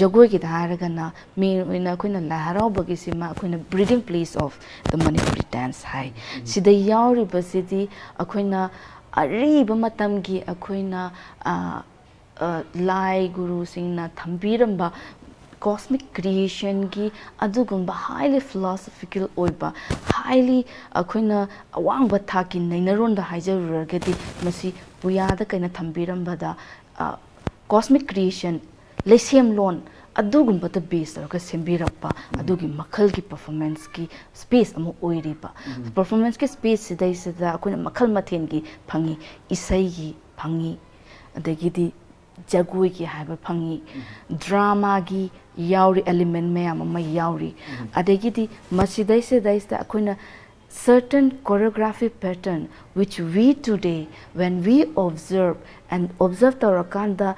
ꯖꯒꯣꯏꯒꯤꯗ ꯍꯥꯏꯔꯒꯅ main ꯑꯣꯏꯅ ꯑꯩꯈꯣꯏꯅ ꯂꯥꯏ ꯍꯔꯥꯎꯕꯒꯤꯁꯤꯃ ꯑꯩꯈꯣꯏꯅ breeding place of the Manipuri dance ꯍꯥꯏ꯫ ꯁꯤꯗ ꯌꯥꯎꯔꯤꯕꯁꯤꯗꯤ ꯑꯩꯈꯣꯏꯅ ꯑꯔꯤꯕ ꯃꯇꯝꯒꯤ ꯑꯩꯈꯣꯏꯅ, ꯑ, ꯑ, ꯂꯥꯏ ꯒꯨꯔꯨꯁꯤꯡꯅ ꯊꯝꯕꯤꯔꯝꯕ cosmic creation ꯒꯤ ꯑꯗꯨꯒꯨꯝꯕ highly philosophical ꯑꯣꯏꯕ, highly ꯑꯩꯈꯣꯏꯅ ꯑꯋꯥꯡꯕ ꯊꯥꯛꯀꯤ ꯅꯩꯅꯔꯣꯟꯗ ꯍꯥꯏꯖꯔꯨꯔꯒꯗꯤ ꯃꯁꯤ ꯄꯨꯌꯥꯗ ꯀꯩꯅ ꯊꯝꯕꯤꯔꯝꯕꯗ, ꯑ, cosmic creation, ꯂꯩꯁꯦꯝꯂꯣꯟ ꯑꯗꯨꯒꯨꯝꯕꯗ base ꯇꯧꯔꯒ ꯁꯦꯝꯕꯤꯔꯛꯄ ꯑꯗꯨꯒꯤ ꯃꯈꯜꯒꯤ performance ꯀꯤ space ꯑꯃ ꯑꯣꯏꯔꯤꯕ꯫ Performance ꯀꯤ space ꯁꯤꯗꯩꯁꯤꯗ ꯑꯩꯈꯣꯏꯅ ꯃꯈꯜ ꯃꯊꯦꯜꯒꯤ ꯐꯪꯉꯤ, ꯏꯁꯩꯒꯤ ꯐꯪꯉꯤ, ꯑꯗꯒꯤꯗꯤ ꯖꯒꯣꯏꯒꯤ ꯍꯥꯏꯕ ꯐꯪꯉꯤ, drama ꯒꯤ ꯌꯥꯎꯔꯤ, element ꯃꯌꯥꯝ ꯑꯃ ꯌꯥꯎꯔꯤ꯫ ꯑꯗꯒꯤꯗꯤ ꯃꯁꯤꯗꯩꯁꯤꯗꯩꯁꯤꯗ ꯑꯩꯈꯣꯏꯅ certain choreography pattern which we today when we observe and observe ꯇꯧꯔꯀꯥꯟꯗ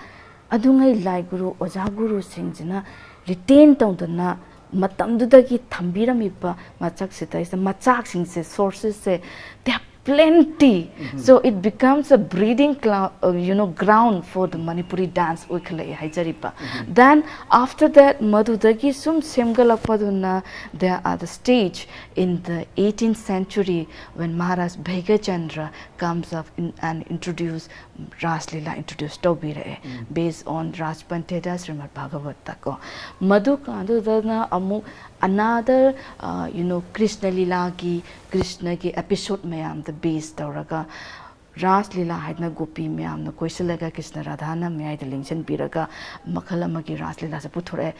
ꯑꯗꯨꯉꯩ ꯂꯥꯏ ꯒꯨꯔꯨ, ꯑꯣꯖꯥ ꯒꯨꯔꯨꯁꯤꯡꯁꯤꯅ retain ꯇꯧꯗꯅ ꯃꯇꯝꯗꯨꯗꯒꯤ ꯊꯝꯕꯤꯔꯝꯃꯤꯕ ꯃꯆꯥꯛꯁꯤꯗꯩꯁꯤꯗ ꯃꯆꯥꯛꯁꯤꯡꯁꯦ, sourcesꯁꯦ, they are plenty. So it becomes a breeding clou- uh, you know, ground for the Manipuri dance ꯑꯣꯏꯈꯠꯂꯛꯑꯦ ꯍꯥꯏꯖꯔꯤꯕ. Then after that, ꯃꯗꯨꯗꯒꯤ ꯁꯨꯝ ꯁꯦꯝꯒꯠꯂꯛꯄꯗꯨꯅ, there are the stage in the eighteenth century when Maharaj Bhaigyachandra comes up in, and introduce Raj Leela introduce ꯇꯧꯕꯤꯔꯛꯑꯦ, based on Raj Pancheda Srimad Bhagavatta ꯀꯣ. ꯃꯗꯨ ꯀꯥꯟꯗꯨꯗꯅ ꯑꯃꯨꯛ another, uh, you know, Krishna ꯂꯤꯂꯥꯒꯤ, ꯀ꯭ꯔꯤꯁꯅꯒꯤ episode ꯃꯌꯥꯝꯗ base ꯇꯧꯔꯒ ꯔꯥꯁ ꯂꯤꯂꯥ ꯍꯥꯏꯗꯅ ꯒꯣꯄꯤ ꯃꯌꯥꯝꯅ ꯀꯣꯏꯁꯤꯜꯂꯒ ꯀ꯭ꯔꯤꯁꯅ ꯔꯥꯙꯥꯅ ꯃꯌꯥꯏꯗ ꯂꯦꯡꯁꯤꯟꯕꯤꯔꯒ ꯃꯈꯜ ꯑꯃꯒꯤ Ras ꯂꯤꯂꯥꯁꯦ ꯄꯨꯊꯣꯔꯛꯑꯦ.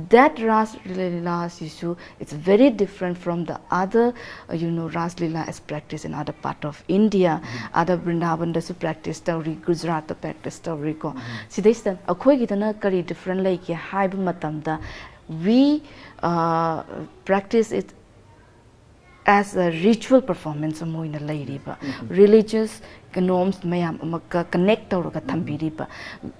That Ras ꯂꯤꯂꯥꯁꯤꯁꯨ, it's very different from the other, uh, you know, Ras Leela as practice in other part of India. ꯑꯗ ꯕ꯭ꯔꯤꯟꯗꯥꯕꯟꯗꯁꯨ practice ꯇꯧꯔꯤ, ꯒꯨꯖꯔꯥꯠꯇ practice ꯇꯧꯔꯤꯀꯣ. ꯁꯤꯗꯩꯁꯤꯗ ꯑꯩꯈꯣꯏꯒꯤꯗꯅ ꯀꯔꯤ different ꯂꯩꯒꯦ ꯍꯥꯏꯕ ꯃꯇꯝꯗ, we, uh, practice it as a ritual performance ꯑꯃ ꯑꯣꯏꯅ ꯂꯩꯔꯤꯕ, religious norms ꯃꯌꯥꯝ ꯑꯃꯒ connect ꯇꯧꯔꯒ ꯊꯝꯕꯤꯔꯤꯕ.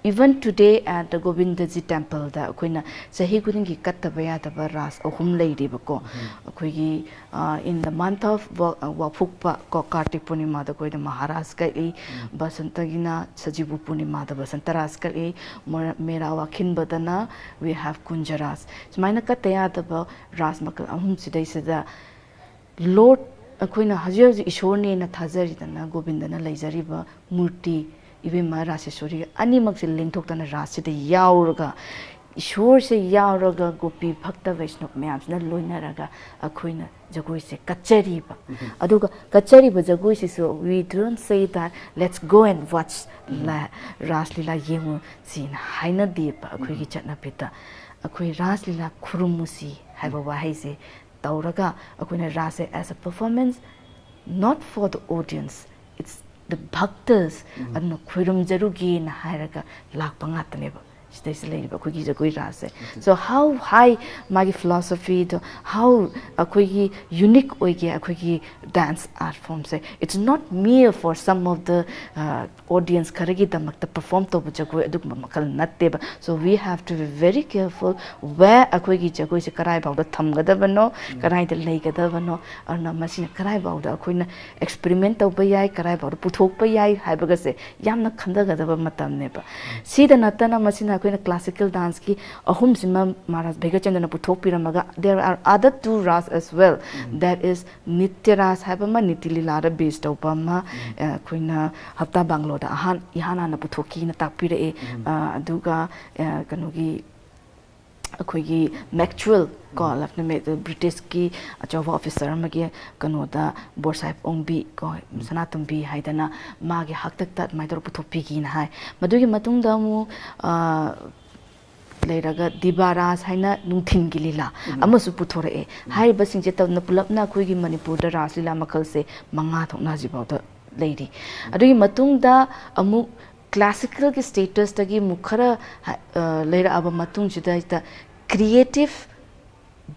Even today at the Govindaji temple ꯗ ꯑꯩꯈꯣꯏꯅ ꯆꯍꯤ ꯈꯨꯗꯤꯡꯒꯤ ꯀꯠꯇꯕ ꯌꯥꯗꯕ ꯔꯥꯁ ꯑꯍꯨꯝ ꯂꯩꯔꯤꯕꯀꯣ. ꯑꯩꯈꯣꯏꯒꯤ, uh, in the month of ꯋꯥ- uh, ꯋꯥꯛꯐꯨꯛꯄ ꯀꯣ, ꯀꯥꯔꯇꯤꯛ ꯄꯨꯔꯅꯤꯃꯥꯗ ꯑꯩꯈꯣꯏꯗ ꯃꯍꯥꯔꯥꯁ ꯀꯠꯂꯤ, ꯕꯁꯟꯇꯒꯤꯅ ꯁꯖꯤꯕꯨ ꯄꯨꯔꯅꯤꯃꯥꯗ ꯕꯁꯟꯇ ꯔꯥꯁ ꯀꯠꯂꯤ, ꯃꯣꯔ- ꯃꯦꯔꯥ ꯋꯥꯈꯤꯟꯕꯗꯅ we have ꯀꯨꯟꯖ ꯔꯥꯁ. ꯁꯨꯃꯥꯏꯅ ꯀꯠꯇ ꯌꯥꯗꯕ ꯔꯥꯁ ꯃꯈꯜ ꯑꯍꯨꯝꯁꯤꯗꯩꯁꯤꯗ Lord, ꯑꯩꯈꯣꯏꯅ ꯍꯧꯖꯤꯛ ꯍꯧꯖꯤꯛ ꯏꯁꯣꯔꯅꯦꯅ ꯊꯥꯖꯔꯤꯗꯅ ꯒꯣꯕꯤꯟꯗꯅ ꯂꯩꯖꯔꯤꯕ ꯃꯨꯔꯇꯤ, ꯏꯕꯦꯝꯃ ꯔꯥꯁꯦꯁꯣꯔꯤ ꯑꯅꯤꯃꯛꯁꯦ ꯂꯦꯡꯊꯣꯛꯇꯅ ꯔꯥꯁꯁꯤꯗ ꯌꯥꯎꯔꯒ, ꯏꯁꯣꯔꯁꯦ ꯌꯥꯎꯔꯒ ꯒꯣꯄꯤ ꯚꯛꯇ ꯕꯩꯁꯅꯕ ꯃꯌꯥꯝꯁꯤꯅ ꯂꯣꯏꯅꯔꯒ ꯑꯩꯈꯣꯏꯅ ꯖꯒꯣꯏꯁꯦ ꯀꯠꯆꯔꯤꯕ꯫ ꯑꯗꯨꯒ ꯀꯠꯆꯔꯤꯕ ꯖꯒꯣꯏꯁꯤꯁꯨ, we don't say that let's go and watch Ras Lila ꯌꯦꯡꯉꯨ ꯁꯤꯅ ꯍꯥꯏꯅꯗꯦꯕ ꯑꯩꯈꯣꯏꯒꯤ ꯆꯠꯅꯕꯤꯗ꯫ ꯑꯩꯈꯣꯏ ꯔꯥꯁ ꯂꯤꯂꯥ ꯈꯨꯔꯨꯝꯃꯨꯁꯤ ꯍꯥꯏꯕ ꯋꯥꯍꯩꯁꯦ ꯇꯧꯔꯒ ꯑꯩꯈꯣꯏꯅ ꯔꯥꯁꯁꯦ as a performance, not for the audience, it's the bhaktas, ꯑꯗꯨꯅ ꯈꯣꯏꯔꯨꯝꯖꯔꯨꯒꯦꯅ ꯍꯥꯏꯔꯒ ꯂꯥꯛꯄ ꯉꯥꯛꯇꯅꯦꯕ꯫ ꯁꯤꯗꯩꯁꯤꯗ ꯂꯩꯔꯤꯕ ꯑꯩꯈꯣꯏꯒꯤ ꯖꯒꯣꯏ ꯔꯥꯁꯁꯦ꯫ So how high ꯃꯥꯒꯤ philosophyꯗꯣ, how ꯑꯩꯈꯣꯏꯒꯤ unique ꯑꯣꯏꯒꯦ ꯑꯩꯈꯣꯏꯒꯤ dance art formꯁꯦ? It's not mere for some of the, uh, audience ꯈꯔꯒꯤꯗꯃꯛꯇ perform ꯇꯧꯕ ꯖꯒꯣꯏ ꯑꯗꯨꯒꯨꯝꯕ ꯃꯈꯜ ꯅꯠꯇꯦꯕ꯫ So we have to be very careful where ꯑꯩꯈꯣꯏꯒꯤ ꯖꯒꯣꯏꯁꯦ ꯀꯔꯥꯏꯐꯥꯎꯗ ꯊꯝꯒꯗꯕꯅꯣ, ꯀꯔꯥꯏꯗ ꯂꯩꯒꯗꯕꯅꯣ, ꯑꯗꯨꯅ ꯃꯁꯤꯅ ꯀꯔꯥꯏꯐꯥꯎꯗ ꯑꯩꯈꯣꯏꯅ experiment ꯇꯧꯕ ꯌꯥꯏ, ꯀꯔꯥꯏꯐꯥꯎꯗ ꯄꯨꯊꯣꯛꯄ ꯌꯥꯏ ꯍꯥꯏꯕꯒꯁꯦ ꯌꯥꯝꯅ ꯈꯟꯊꯒꯗꯕ ꯃꯇꯝꯅꯦꯕ꯫ ꯁꯤꯗ ꯅꯠꯇꯅ ꯃꯁꯤꯅ ꯑꯩꯈꯣꯏꯅ classical danceꯀꯤ ꯑꯍꯨꯝꯁꯤꯃ Maharaj ꯚꯩꯒ꯭ꯌꯆꯟꯗ꯭ꯔꯅ ꯄꯨꯊꯣꯛꯄꯤꯔꯝꯃꯒ, there are other two ras as well, that is ꯅꯤꯇ꯭ꯌ Ras ꯍꯥꯏꯕ ꯑꯃ, ꯅꯤꯇꯤ ꯂꯤꯂꯥꯗ base ꯇꯧꯕ ꯑꯃ, ꯑ, ꯑꯩꯈꯣꯏꯅ ꯍꯞꯇꯥ ꯕꯪꯒꯂꯣꯗ ꯑꯍꯥꯟ, ꯏꯍꯥꯟ ꯍꯥꯟꯅ ꯄꯨꯊꯣꯛꯈꯤꯅ ꯇꯥꯛꯄꯤꯔꯛꯑꯦ꯫ ꯑ, ꯑꯗꯨꯒ, ꯑ, ꯀꯩꯅꯣꯒꯤ, ꯑꯩꯈꯣꯏꯒꯤ ꯃꯦꯛꯆꯨꯋꯦꯜ ꯀꯣ, ꯂꯦꯐꯇꯤꯅꯦꯟ ꯕ꯭ꯔꯤꯇꯤꯁꯀꯤ ꯑꯆꯧꯕ officer ꯑꯃꯒꯤ ꯀꯩꯅꯣꯗ ꯕꯣꯔ ꯁꯥꯍꯦꯕ ꯑꯣꯡꯕꯤ ꯀꯣ, ꯁꯅꯥꯇꯣꯝꯕꯤ ꯍꯥꯏꯗꯅ ꯃꯥꯒꯤ ꯍꯥꯛꯇꯛꯇ ꯑꯗꯨꯃꯥꯏꯅ ꯇꯧꯔꯒ ꯄꯨꯊꯣꯛꯄꯤꯈꯤꯅ ꯍꯥꯏ꯫ ꯃꯗꯨꯒꯤ ꯃꯇꯨꯡꯗ ꯑꯃꯨꯛ, ꯑ, ꯂꯩꯔꯒ ꯗꯤꯕꯥ ꯔꯥꯁ ꯍꯥꯏꯅ ꯅꯨꯡꯊꯤꯟꯒꯤ ꯂꯤꯂꯥ ꯑꯃꯁꯨ ꯄꯨꯊꯣꯔꯛꯑꯦ꯫ ꯍꯥꯏꯔꯤꯕꯁꯤꯡꯁꯦ ꯇꯧꯗꯅ ꯄꯨꯂꯞꯅ ꯑꯩꯈꯣꯏꯒꯤ ꯃꯅꯤꯄꯨꯔꯗ ꯔꯥꯁ ꯂꯤꯂꯥ ꯃꯈꯜꯁꯦ ꯃꯉꯥ ꯊꯣꯛꯅ ꯍꯧꯖꯤꯛꯐꯥꯎꯗ ꯂꯩꯔꯤ꯫ ꯑꯗꯨꯒꯤ ꯃꯇꯨꯡꯗ ꯑꯃꯨꯛ classicalꯒꯤ statusꯇꯒꯤ ꯑꯃꯨꯛ ꯈꯔ ꯍꯥ-, ꯑ, ꯂꯩꯔꯛꯑꯕ ꯃꯇꯨꯡꯁꯤꯗ ꯍꯦꯛꯇ creative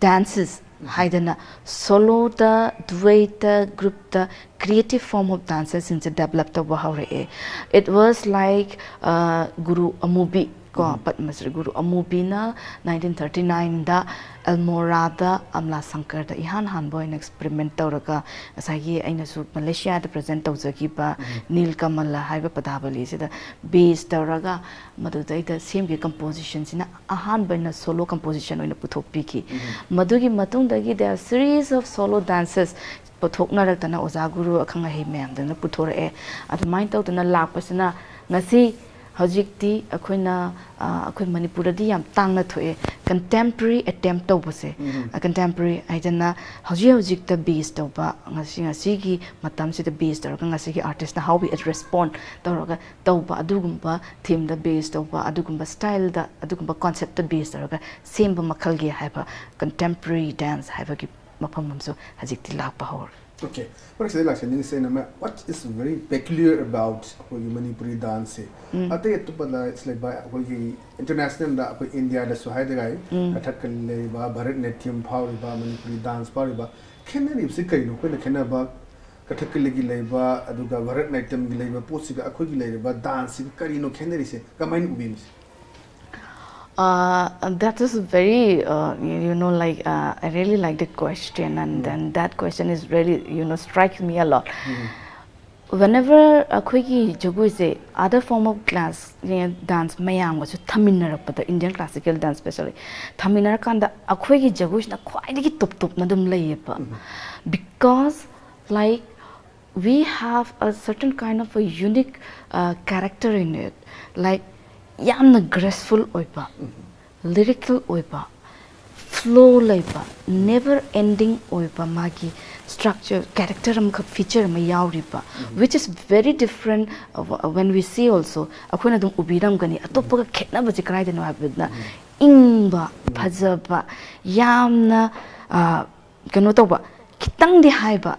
dances ꯍꯥꯏꯗꯅ soloꯗ, duetꯇ, groupꯇ creative form of dancesꯁꯤꯡꯁꯦ develop ꯇꯧꯕ ꯍꯧꯔꯛꯑꯦ꯫ It was like, ꯑ, ꯒꯨꯔꯨ ꯑꯃꯨꯕꯤ ꯀꯣ, ꯄꯗꯃꯁ꯭ꯔꯤ ꯒꯨꯔꯨ ꯑꯃꯨꯕꯤꯅ nineteen thirty nineꯗ ꯑꯜꯃꯣꯔꯥꯗ ꯑꯝꯂꯥ ꯁꯪꯀꯔꯗ ꯏꯍꯥꯟ ꯍꯥꯟꯕ ꯑꯣꯏꯅ experiment ꯇꯧꯔꯒ, ꯉꯁꯥꯏꯒꯤ ꯑꯩꯅꯁꯨ ꯃꯂꯦꯁꯤꯌꯥꯗ present ꯇꯧꯖꯈꯤꯕ ꯅꯤꯜ ꯀꯃꯂ ꯍꯥꯏꯕ ꯄꯗꯥꯕꯂꯤꯁꯤꯗ base ꯇꯧꯔꯒ ꯃꯗꯨꯗꯩꯗ ꯁꯦꯝꯈꯤꯕ compositionꯁꯤꯅ ꯑꯍꯥꯟꯕ ꯑꯣꯏꯅ solo composition ꯑꯣꯏꯅ ꯄꯨꯊꯣꯛꯄꯤꯈꯤ꯫ ꯃꯗꯨꯒꯤ ꯃꯇꯨꯡꯗꯒꯤ there are series of solo dances ꯄꯨꯊꯣꯛꯅꯔꯛꯇꯅ ꯑꯣꯖꯥ ꯒꯨꯔꯨ ꯑꯈꯪ ꯑꯍꯩ ꯃꯌꯥꯝꯗꯨꯅ ꯄꯨꯊꯣꯔꯛꯑꯦ꯫ ꯑꯗꯨꯃꯥꯏꯅ ꯇꯧꯗꯅ ꯂꯥꯛꯄꯁꯤꯅ ꯉꯁꯤ ꯍꯧꯖꯤꯛꯇꯤ ꯑꯩꯈꯣꯏꯅ, ꯑ, ꯑꯩꯈꯣꯏ ꯃꯅꯤꯄꯨꯔꯗꯗꯤ ꯌꯥꯝ ꯇꯥꯡꯅ ꯊꯣꯛꯑꯦ contemporary attempt ꯇꯧꯕꯁꯦ꯫ ꯑ, contemporary ꯍꯥꯏꯗꯅ ꯍꯧꯖꯤꯛ ꯍꯧꯖꯤꯛꯇ base ꯇꯧꯕ, ꯉꯁꯤ, ꯉꯁꯤꯒꯤ ꯃꯇꯝꯁꯤꯗ base ꯇꯧꯔꯒ ꯉꯁꯤꯒꯤ artistꯅ how we respond ꯇꯧꯔꯒ ꯇꯧꯕ, ꯑꯗꯨꯒꯨꯝꯕ themeꯗ base ꯇꯧꯕ, ꯑꯗꯨꯒꯨꯝꯕ styleꯗ, ꯑꯗꯨꯒꯨꯝꯕ conceptꯇ base ꯇꯧꯔꯒ ꯁꯦꯝꯕ ꯃꯈꯜꯒꯤ ꯍꯥꯏꯕ contemporary dance ꯍꯥꯏꯕꯒꯤ ꯃꯐꯝ ꯑꯃꯁꯨ ꯍꯧꯖꯤꯛꯇꯤ ꯂꯥꯛꯄ ꯍꯧꯔꯦ꯫ Okay, ꯃꯔꯛꯁꯤꯗ ꯂꯥꯛꯆꯅꯤꯡꯉꯤꯁꯦ ꯑꯩꯅ, what is very peculiar about ꯑꯩꯈꯣꯏꯒꯤ ꯃꯅꯤꯄꯨꯔꯤ dance ꯁꯦ? ꯑꯇꯩ ꯑꯇꯣꯞꯄꯗ ꯂꯩꯕ ꯑꯩꯈꯣꯏꯒꯤ international ꯗ, ꯑꯩꯈꯣꯏ ꯏꯟꯗꯤꯌꯥꯗꯁꯨ ꯍꯥꯏꯗꯒꯥꯏ ꯀꯊꯛꯀꯂꯤ ꯂꯩꯔꯤꯕ, ꯚꯥꯔꯠꯅꯥꯇ꯭ꯌꯝ ꯐꯥꯎꯔꯤꯕ, ꯃꯅꯤꯄꯨꯔꯤ dance ꯐꯥꯎꯔꯤꯕ, ꯈꯦꯠꯅꯔꯤꯕꯁꯤ ꯀꯩꯅꯣ? ꯑꯩꯈꯣꯏꯅ ꯈꯦꯠꯅꯕ, ꯀꯊꯛꯀꯂꯤꯒꯤ ꯂꯩꯕ ꯑꯗꯨꯒ ꯚꯥꯔꯠꯅꯥꯇ꯭ꯌꯝꯒꯤ ꯂꯩꯕ ꯄꯣꯠꯁꯤꯒ ꯑꯩꯈꯣꯏꯒꯤ ꯂꯩꯔꯤꯕ dance ꯁꯤꯒ ꯀꯔꯤꯅꯣ ꯈꯦꯠꯅꯔꯤꯁꯦ? ꯀꯃꯥꯏꯅ ꯎꯕꯤ ꯃꯁꯤ? Uh, that is very, uh, you you know, like, uh, I really like the question, and then that question is really, you know, strikes me a lot. Whenever ꯑꯩꯈꯣꯏꯒꯤ ꯖꯒꯣꯏꯁꯦ other form of class dance ꯃꯌꯥꯝꯒꯁꯨ ꯊꯝꯃꯤꯟꯅꯔꯛꯄꯗ, Indian classical dance specially ꯊꯝꯃꯤꯟꯅꯔꯀꯥꯟꯗ, ꯑꯩꯈꯣꯏꯒꯤ ꯖꯒꯣꯏꯁꯤꯅ ꯈ꯭ꯋꯥꯏꯗꯒꯤ top top ꯅ ꯑꯗꯨꯝ ꯂꯩꯌꯦꯕ. Because, like, we have a certain kind of a unique uh, character in it, like, ꯌꯥꯝꯅ graceful ꯑꯣꯏꯕ, lyrical ꯑꯣꯏꯕ, flow ꯂꯩꯕ, never ending ꯑꯣꯏꯕ ꯃꯥꯒꯤ structure, character ꯑꯃꯈꯛ, feature ꯑꯃ ꯌꯥꯎꯔꯤꯕ, which is very different, uh, when we see also. ꯑꯩꯈꯣꯏꯅ ꯑꯗꯨꯝ ꯎꯕꯤꯔꯝꯒꯅꯤ, ꯑꯇꯣꯞꯄꯒ ꯈꯦꯠꯅꯕꯁꯦ ꯀꯗꯥꯏꯗꯅꯣ ꯍꯥꯏꯕꯗ, ꯏꯪꯕ, ꯐꯖꯕ, ꯌꯥꯝꯅ, uh, ꯀꯩꯅꯣ ꯇꯧꯕ, ꯈꯤꯇꯪꯗꯤ ꯍꯥꯏꯕ,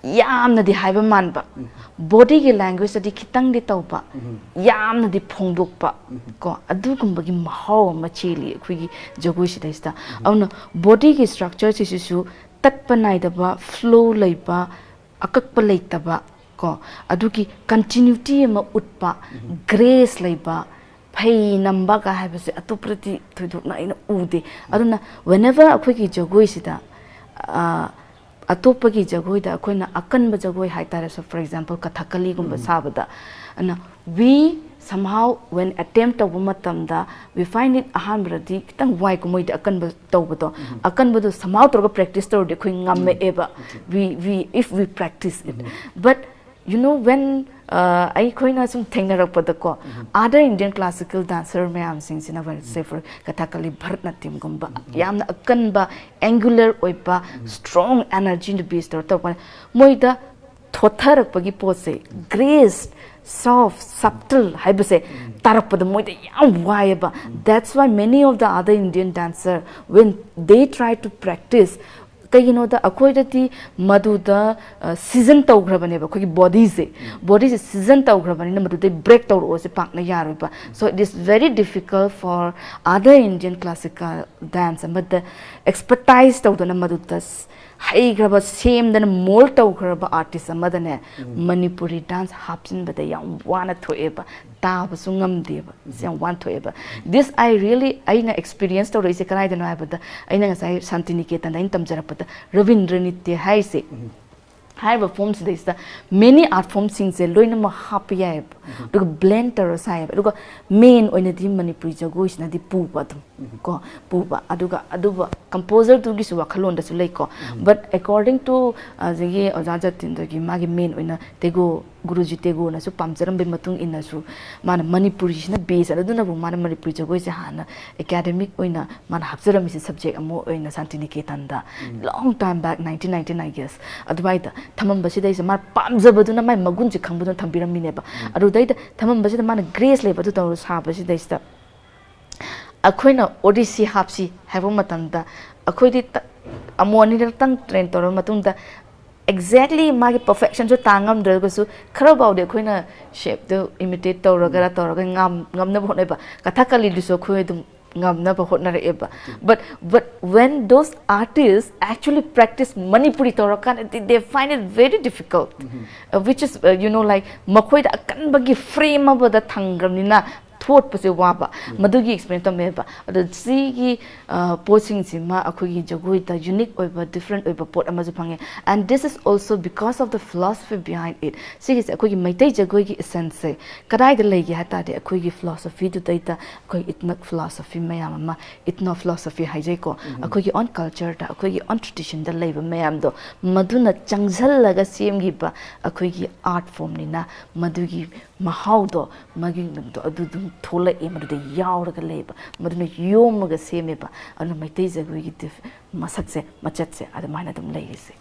ꯌꯥꯝꯅꯗꯤ ꯍꯥꯏꯕ ꯃꯥꯟꯕ, body ꯒꯤ language ꯇꯗꯤ ꯈꯤꯇꯪꯗꯤ ꯇꯧꯕ, ꯌꯥꯝꯅꯗꯤ ꯐꯣꯡꯗꯣꯛꯄ, ꯀꯣ, ꯑꯗꯨꯒꯨꯝꯕꯒꯤ ꯃꯍꯥꯎ ꯑꯃ ꯆꯦꯜꯂꯤ ꯑꯩꯈꯣꯏꯒꯤ ꯖꯒꯣꯏꯁꯤꯗꯩꯁꯤꯗ. ꯑꯗꯨꯅ body ꯒꯤ structure ꯁꯤꯁꯤꯁꯨ ꯇꯠꯄ ꯅꯥꯏꯗꯕ, flow ꯂꯩꯕ, ꯑꯀꯛꯄ ꯂꯩꯇꯕ, ꯀꯣ, ꯑꯗꯨꯒꯤ continuity ꯑꯃ ꯎꯠꯄ, grace ꯂꯩꯕ, ꯐꯩ ꯅꯝꯕꯒ ꯍꯥꯏꯕꯁꯦ ꯑꯇꯣꯞꯄꯗꯗꯤ ꯊꯣꯏꯗꯣꯛꯅ ꯑꯩꯅ ꯎꯗꯦ. ꯑꯗꯨꯅ whenever ꯑꯩꯈꯣꯏꯒꯤ ꯖꯒꯣꯏꯁꯤꯗ, ꯑ, ꯑꯇꯣꯞꯄꯒꯤ ꯖꯒꯣꯏꯗ ꯑꯩꯈꯣꯏꯅ ꯑꯀꯟꯕ ꯖꯒꯣꯏ ꯍꯥꯏꯇꯥꯔꯦ, so for example ꯀꯊꯛꯀꯂꯤꯒꯨꯝꯕ ꯁꯥꯕꯗ, ꯑꯗꯨꯅ we somehow when attempt ꯇꯧꯕ ꯃꯇꯝꯗ, we find it, ꯑꯍꯥꯟꯕꯗꯗꯤ ꯈꯤꯇꯪ ꯋꯥꯏ ꯀꯨꯝꯃꯣꯏꯗꯤ ꯑꯀꯟꯕ ꯇꯧꯕꯗꯣ. ꯑꯀꯟꯕꯗꯣ somehow ꯇꯧꯔꯒ practice ꯇꯧꯔꯗꯤ ꯑꯩꯈꯣꯏ ꯉꯝꯃꯛꯑꯦꯕ. We, we, if we practice it. But you know, when, uh, ꯑꯩꯈꯣꯏꯅ ꯁꯨꯝ ꯊꯦꯡꯅꯔꯛꯄꯗꯀꯣ, other Indian classical dancer ꯃꯌꯥꯝꯁꯤꯡꯁꯤꯅ, well, say for ꯀꯊꯛꯀꯂꯤ, ꯚꯥꯔꯠꯅꯥꯇ꯭ꯌꯝꯒꯨꯝꯕ, ꯌꯥꯝꯅ ꯑꯀꯟꯕ, angular ꯑꯣꯏꯕ, strong energy ꯅ base ꯇꯧꯔ ꯇꯧꯔꯛꯄ, ꯃꯣꯏꯗ ꯊꯣꯠꯊꯔꯛꯄꯒꯤ ꯄꯣꯠꯁꯦ, grace, soft, subtle ꯍꯥꯏꯕꯁꯦ ꯇꯥꯔꯛꯄꯗ ꯃꯣꯏꯗ ꯌꯥꯝ ꯋꯥꯏꯑꯦꯕ. That's why many of the other Indian dancer, when they try to practice, ꯀꯩꯒꯤꯅꯣꯗ ꯑꯩꯈꯣꯏꯗꯗꯤ ꯃꯗꯨꯗ ꯁꯤꯖꯟ ꯇꯧꯈ꯭ꯔꯕꯅꯦꯕ, ꯑꯩꯈꯣꯏꯒꯤ ꯕꯣꯗꯤꯁꯦ ꯕꯣꯗꯤꯁꯦ ꯁꯤꯖꯟ ꯇꯧꯈ꯭ꯔꯕꯅꯤꯅ ꯃꯗꯨꯗꯩ ꯕ꯭ꯔꯦꯛ ꯇꯧꯔꯛꯑꯣꯁꯦ ꯄꯥꯛꯅ ꯌꯥꯔꯣꯏꯕ꯫ So it is very difficult for other Indian classical dance ꯑꯃꯗ ꯑꯦꯛꯁꯄꯔꯇꯥꯏꯁ ꯇꯧꯗꯅ ꯃꯗꯨꯗ ꯍꯩꯈ꯭ꯔꯕ, ꯁꯦꯝꯗꯅ ꯃꯣꯜ ꯇꯧꯈ꯭ꯔꯕ ꯑꯥꯔꯇꯤꯁ ꯑꯃꯗꯅꯦ ꯃꯅꯤꯄꯨꯔꯤ ꯗꯥꯟꯁ ꯍꯥꯞꯆꯤꯟꯕꯗ ꯌꯥꯝ ꯋꯥꯅ ꯊꯣꯛꯑꯦꯕ, ꯇꯥꯕꯁꯨ ꯉꯝꯗꯦꯕ꯫ ꯁꯤ ꯌꯥꯝ ꯋꯥꯅ ꯊꯣꯛꯑꯦꯕ꯫ This I really, ꯑꯩꯅ ꯑꯦꯛꯁꯄꯤꯔꯤꯌꯦꯟꯁ ꯇꯧꯔꯛꯏꯁꯦ ꯀꯗꯥꯏꯗꯅꯣ ꯍꯥꯏꯕꯗ, ꯑꯩꯅ ꯉꯁꯥꯏ ꯁꯥꯟꯇꯤꯅꯤꯀꯦꯇꯟꯗ ꯑꯩꯅ ꯇꯝꯖꯔꯛꯄꯗ ꯔꯕꯤꯟꯗ꯭ꯔ ꯅꯤꯇ꯭ꯌ ꯍꯥꯏꯁꯦ, ꯍꯥꯏꯔꯤꯕ ꯐꯣꯝꯁꯤꯗꯩꯁꯤꯗ ꯃꯦꯅꯤ ꯑꯥꯔꯠ ꯐꯣꯝꯁꯤꯡꯁꯦ ꯂꯣꯏꯅꯃꯛ ꯍꯥꯞꯄ ꯌꯥꯏꯑꯕ, ꯑꯗꯨꯒ ꯕ꯭ꯂꯦꯟ ꯇꯧꯔ ꯁꯥꯏꯌꯦꯕ꯫ ꯑꯗꯨꯒ ꯃꯦꯟ ꯑꯣꯏꯅꯗꯤ ꯃꯅꯤꯄꯨꯔꯤ ꯖꯒꯣꯏꯁꯤꯅꯗꯤ ꯄꯨꯕ ꯑꯗꯨꯝ ꯀꯣ, ꯄꯨꯕ꯫ ꯑꯗꯨꯒ ꯑꯗꯨꯕꯨ ꯀꯝꯄꯣꯖꯔꯗꯨꯒꯤꯁꯨ ꯋꯥꯈꯜꯂꯣꯟꯗꯁꯨ ꯂꯩꯀꯣ꯫ But according to ꯑꯗꯒꯤ ꯑꯣꯖꯥ ꯖꯇꯤꯟꯗ꯭ꯔꯒꯤ ꯃꯥꯒꯤ ꯃꯦꯟ ꯑꯣꯏꯅ ꯇꯦꯒꯣ, ꯒꯨꯔꯨꯖꯤ ꯇꯦꯒꯣꯅꯁꯨ ꯄꯥꯝꯖꯔꯝꯕꯒꯤ ꯃꯇꯨꯡ ꯏꯟꯅꯁꯨ ꯃꯥꯅ ꯃꯅꯤꯄꯨꯔꯤꯁꯤꯅ ꯕꯦꯁ ꯑꯗꯨꯅꯕꯨ ꯃꯥꯅ ꯃꯅꯤꯄꯨꯔꯤ ꯖꯒꯣꯏꯁꯦ ꯍꯥꯟꯅ ꯑꯦꯀꯥꯗꯃꯤꯛ ꯑꯣꯏꯅ ꯃꯥꯅ ꯍꯥꯞꯆꯔꯝꯃꯤꯁꯦ ꯁꯕꯖꯦꯛ ꯑꯃ ꯑꯣꯏꯅ ꯁꯥꯟꯇꯤꯅꯤꯀꯦꯇꯟꯗ long time back, nineteen ninety-nine, I guess, ꯑꯗꯨꯃꯥꯏꯗ ꯊꯝꯃꯝꯕꯁꯤꯗꯩꯁꯤꯗ ꯃꯥꯅ ꯄꯥꯝꯖꯕꯗꯨꯅ ꯃꯥꯏ ꯃꯒꯨꯟꯁꯦ ꯈꯪꯕꯗꯨꯅ ꯊꯝꯕꯤꯔꯝꯃꯤꯅꯦꯕ꯫ ꯑꯗꯨꯗꯩꯗ ꯊꯝꯃꯝꯕꯁꯤꯗ ꯃꯥꯅ ꯒ꯭ꯔꯦꯁ ꯂꯩꯕꯗꯨ ꯇꯧꯔ ꯁꯥꯕꯁꯤꯗꯩꯁꯤꯗ ꯑꯩꯈꯣꯏꯅ ꯑꯣꯗꯤꯁꯤ ꯍꯥꯞꯁꯤ ꯍꯥꯏꯕ ꯃꯇꯝꯗ ꯑꯩꯈꯣꯏꯗꯤ ꯇ-, ꯑꯃꯨꯛ ꯑꯅꯤꯔꯛꯇꯪ ꯇ꯭ꯔꯦꯟ ꯇꯧꯔꯕ ꯃꯇꯨꯡꯗ ꯑꯦꯛꯖꯦꯛꯂꯤ ꯃꯥꯒꯤ ꯄꯔꯐꯦꯛꯁꯟꯁꯨ ꯇꯥ ꯉꯝꯗ꯭ꯔꯒꯁꯨ ꯈꯔꯐꯥꯎꯗꯤ ꯑꯩꯈꯣꯏꯅ ꯁꯦꯞꯇꯨ ꯏꯃꯤꯇꯦꯠ ꯇꯧꯔꯒꯔ ꯇꯧꯔꯒ ꯉꯝ-, ꯉꯝꯅꯕ ꯍꯣꯠꯅꯩꯕ꯫ ꯀꯊꯛꯀꯂꯤꯗꯨꯁꯨ ꯑꯩꯈꯣꯏ ꯑꯗꯨꯝ ꯉꯝꯅꯕ ꯍꯣꯠꯅꯔꯛꯑꯦꯕ꯫ But, but when those artists actually practice Manipuri ꯇꯧꯔꯀꯥꯟꯗꯗꯤ they find it very difficult, uh, which is, uh, you know, like, ꯃꯈꯣꯏꯗ ꯑꯀꯟꯕꯒꯤ ꯐ꯭ꯔꯦꯝ ꯑꯃꯗ ꯊꯝꯈ꯭ꯔꯕꯅꯤꯅ ꯊꯣꯠꯄꯁꯦ ꯋꯥꯕ꯫ ꯃꯗꯨꯒꯤ ꯑꯦꯛꯁꯄꯤꯔꯤꯌꯦꯟꯁ ꯇꯝꯃꯦꯕ꯫ ꯑꯗꯣ ꯁꯤꯒꯤ, ꯑ, ꯄꯣꯠꯁꯤꯡꯁꯤꯃ ꯑꯩꯈꯣꯏꯒꯤ ꯖꯒꯣꯏꯗ ꯌꯨꯅꯤꯛ ꯑꯣꯏꯕ, ꯗꯤꯐ꯭ꯔꯦꯟꯠ ꯑꯣꯏꯕ ꯄꯣꯠ ꯑꯃꯁꯨ ꯐꯪꯉꯦ꯫ And this is also because of the philosophy behind it. ꯁꯤꯒꯤꯁꯦ ꯑꯩꯈꯣꯏꯒꯤ ꯃꯩꯇꯩ ꯖꯒꯣꯏꯒꯤ ꯏꯁꯦꯟꯁꯁꯦ ꯀꯗꯥꯏꯗ ꯂꯩꯒꯦ ꯍꯥꯏ ꯇꯥꯔꯗꯤ, ꯑꯩꯈꯣꯏꯒꯤ ꯐꯤꯂꯣꯁꯣꯐꯤꯗꯨꯗꯩꯗ, ꯑꯩꯈꯣꯏ ꯏꯊꯅꯤꯛ ꯐꯤꯂꯣꯁꯣꯐꯤ ꯃꯌꯥꯝ ꯑꯃ, ꯏꯊꯅꯣ ꯐꯤꯂꯣꯁꯣꯐꯤ ꯍꯥꯏꯖꯩꯀꯣ, ꯑꯩꯈꯣꯏꯒꯤ ꯑꯣꯟ ꯀꯜꯆꯔꯗ, ꯑꯩꯈꯣꯏꯒꯤ ꯑꯣꯟ ꯇ꯭ꯔꯦꯗꯤꯁꯟꯗ ꯂꯩꯕ ꯃꯌꯥꯝꯗꯣ, ꯃꯗꯨꯅ ꯆꯪꯁꯜꯂꯒ ꯁꯦꯝꯈꯤꯕ ꯑꯩꯈꯣꯏꯒꯤ ꯑꯥꯔꯠ ꯐꯣꯝꯅꯤꯅ, ꯃꯗꯨꯒꯤ ꯃꯍꯥꯎꯗꯣ, ꯃꯒꯨꯟꯗꯣ ꯑꯗꯨ ꯑꯗꯨꯝ ꯊꯣꯛꯂꯛꯑꯦ, ꯃꯗꯨꯗ ꯌꯥꯎꯔꯒ ꯂꯩꯕ, ꯃꯗꯨꯅ ꯌꯣꯝꯃꯒ ꯁꯦꯝꯃꯦꯕ꯫ ꯑꯗꯨꯅ ꯃꯩꯇꯩ ꯖꯒꯣꯏꯒꯤ ꯗꯤꯐ-, ꯃꯁꯛꯁꯦ, ꯃꯆꯠꯁꯦ ꯑꯗꯨꯃꯥꯏꯅ ꯑꯗꯨꯝ ꯂꯩꯔꯤꯁꯦ꯫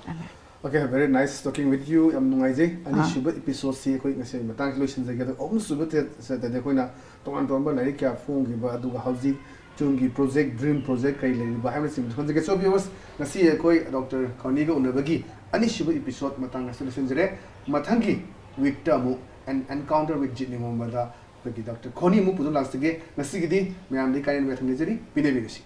ꯑꯗꯨꯅ Okay, very nice talking with you. ꯌꯥꯝ ꯅꯨꯡꯉꯥꯏꯖꯩ꯫ ꯑꯅꯤꯁꯨꯕ ꯏꯄꯤꯁꯣꯗꯁꯤ ꯑꯩꯈꯣꯏ ꯉꯁꯤ ꯃꯇꯥꯡꯁꯤ ꯂꯣꯏꯁꯤꯟꯖꯒꯦ꯫ ꯑꯗꯨꯒ ꯑꯍꯨꯝꯁꯨꯕ ꯊꯦꯠ-, ꯁꯦꯠꯇꯗꯤ ꯑꯩꯈꯣꯏꯅ ꯇꯣꯉꯥꯟ ꯇꯣꯉꯥꯟꯕ ꯂꯥꯏꯔꯤꯛ ꯀꯌꯥ ꯐꯣꯡꯈꯤꯕ, ꯑꯗꯨꯒ ꯍꯧꯖꯤꯛ ꯇꯨꯡꯒꯤ ꯄ꯭ꯔꯣꯖꯦꯛ, ꯗ꯭ꯔꯤꯝ ꯄ꯭ꯔꯣꯖꯦꯛ ꯀꯔꯤ ꯂꯩꯔꯤꯕ ꯍꯥꯏꯕꯅꯆꯤꯡꯕꯗꯨ ꯈꯟꯖꯒꯦ꯫ So viewers, ꯉꯁꯤ ꯑꯩꯈꯣꯏ ꯗꯣꯛꯇꯔ ꯈꯣꯅꯤꯒ ꯎꯅꯕꯒꯤ ꯑꯅꯤꯁꯨꯕ ꯏꯄꯤꯁꯣꯗ ꯃꯇꯥꯡ ꯑꯁꯤꯗ ꯂꯣꯏꯁꯤꯟꯖꯔꯦ꯫ ꯃꯊꯪꯒꯤ ꯋꯤꯛꯇ ꯑꯃꯨꯛ An Encounter with Jit Ningoma ꯗ ꯑꯩꯈꯣꯏꯒꯤ ꯗꯣꯛꯇꯔ ꯈꯣꯅꯤ ꯑꯃꯨꯛ ꯄꯨꯗꯨꯅ ꯂꯥꯛꯆꯒꯦ꯫ ꯉꯁꯤꯒꯤꯗꯤ ꯃꯌꯥꯝꯗꯒꯤ ꯀꯥꯏꯅꯕ ꯌꯥꯊꯪ ꯅꯤꯖꯔꯤ, ꯄꯤꯅꯕꯤꯔꯁꯤ꯫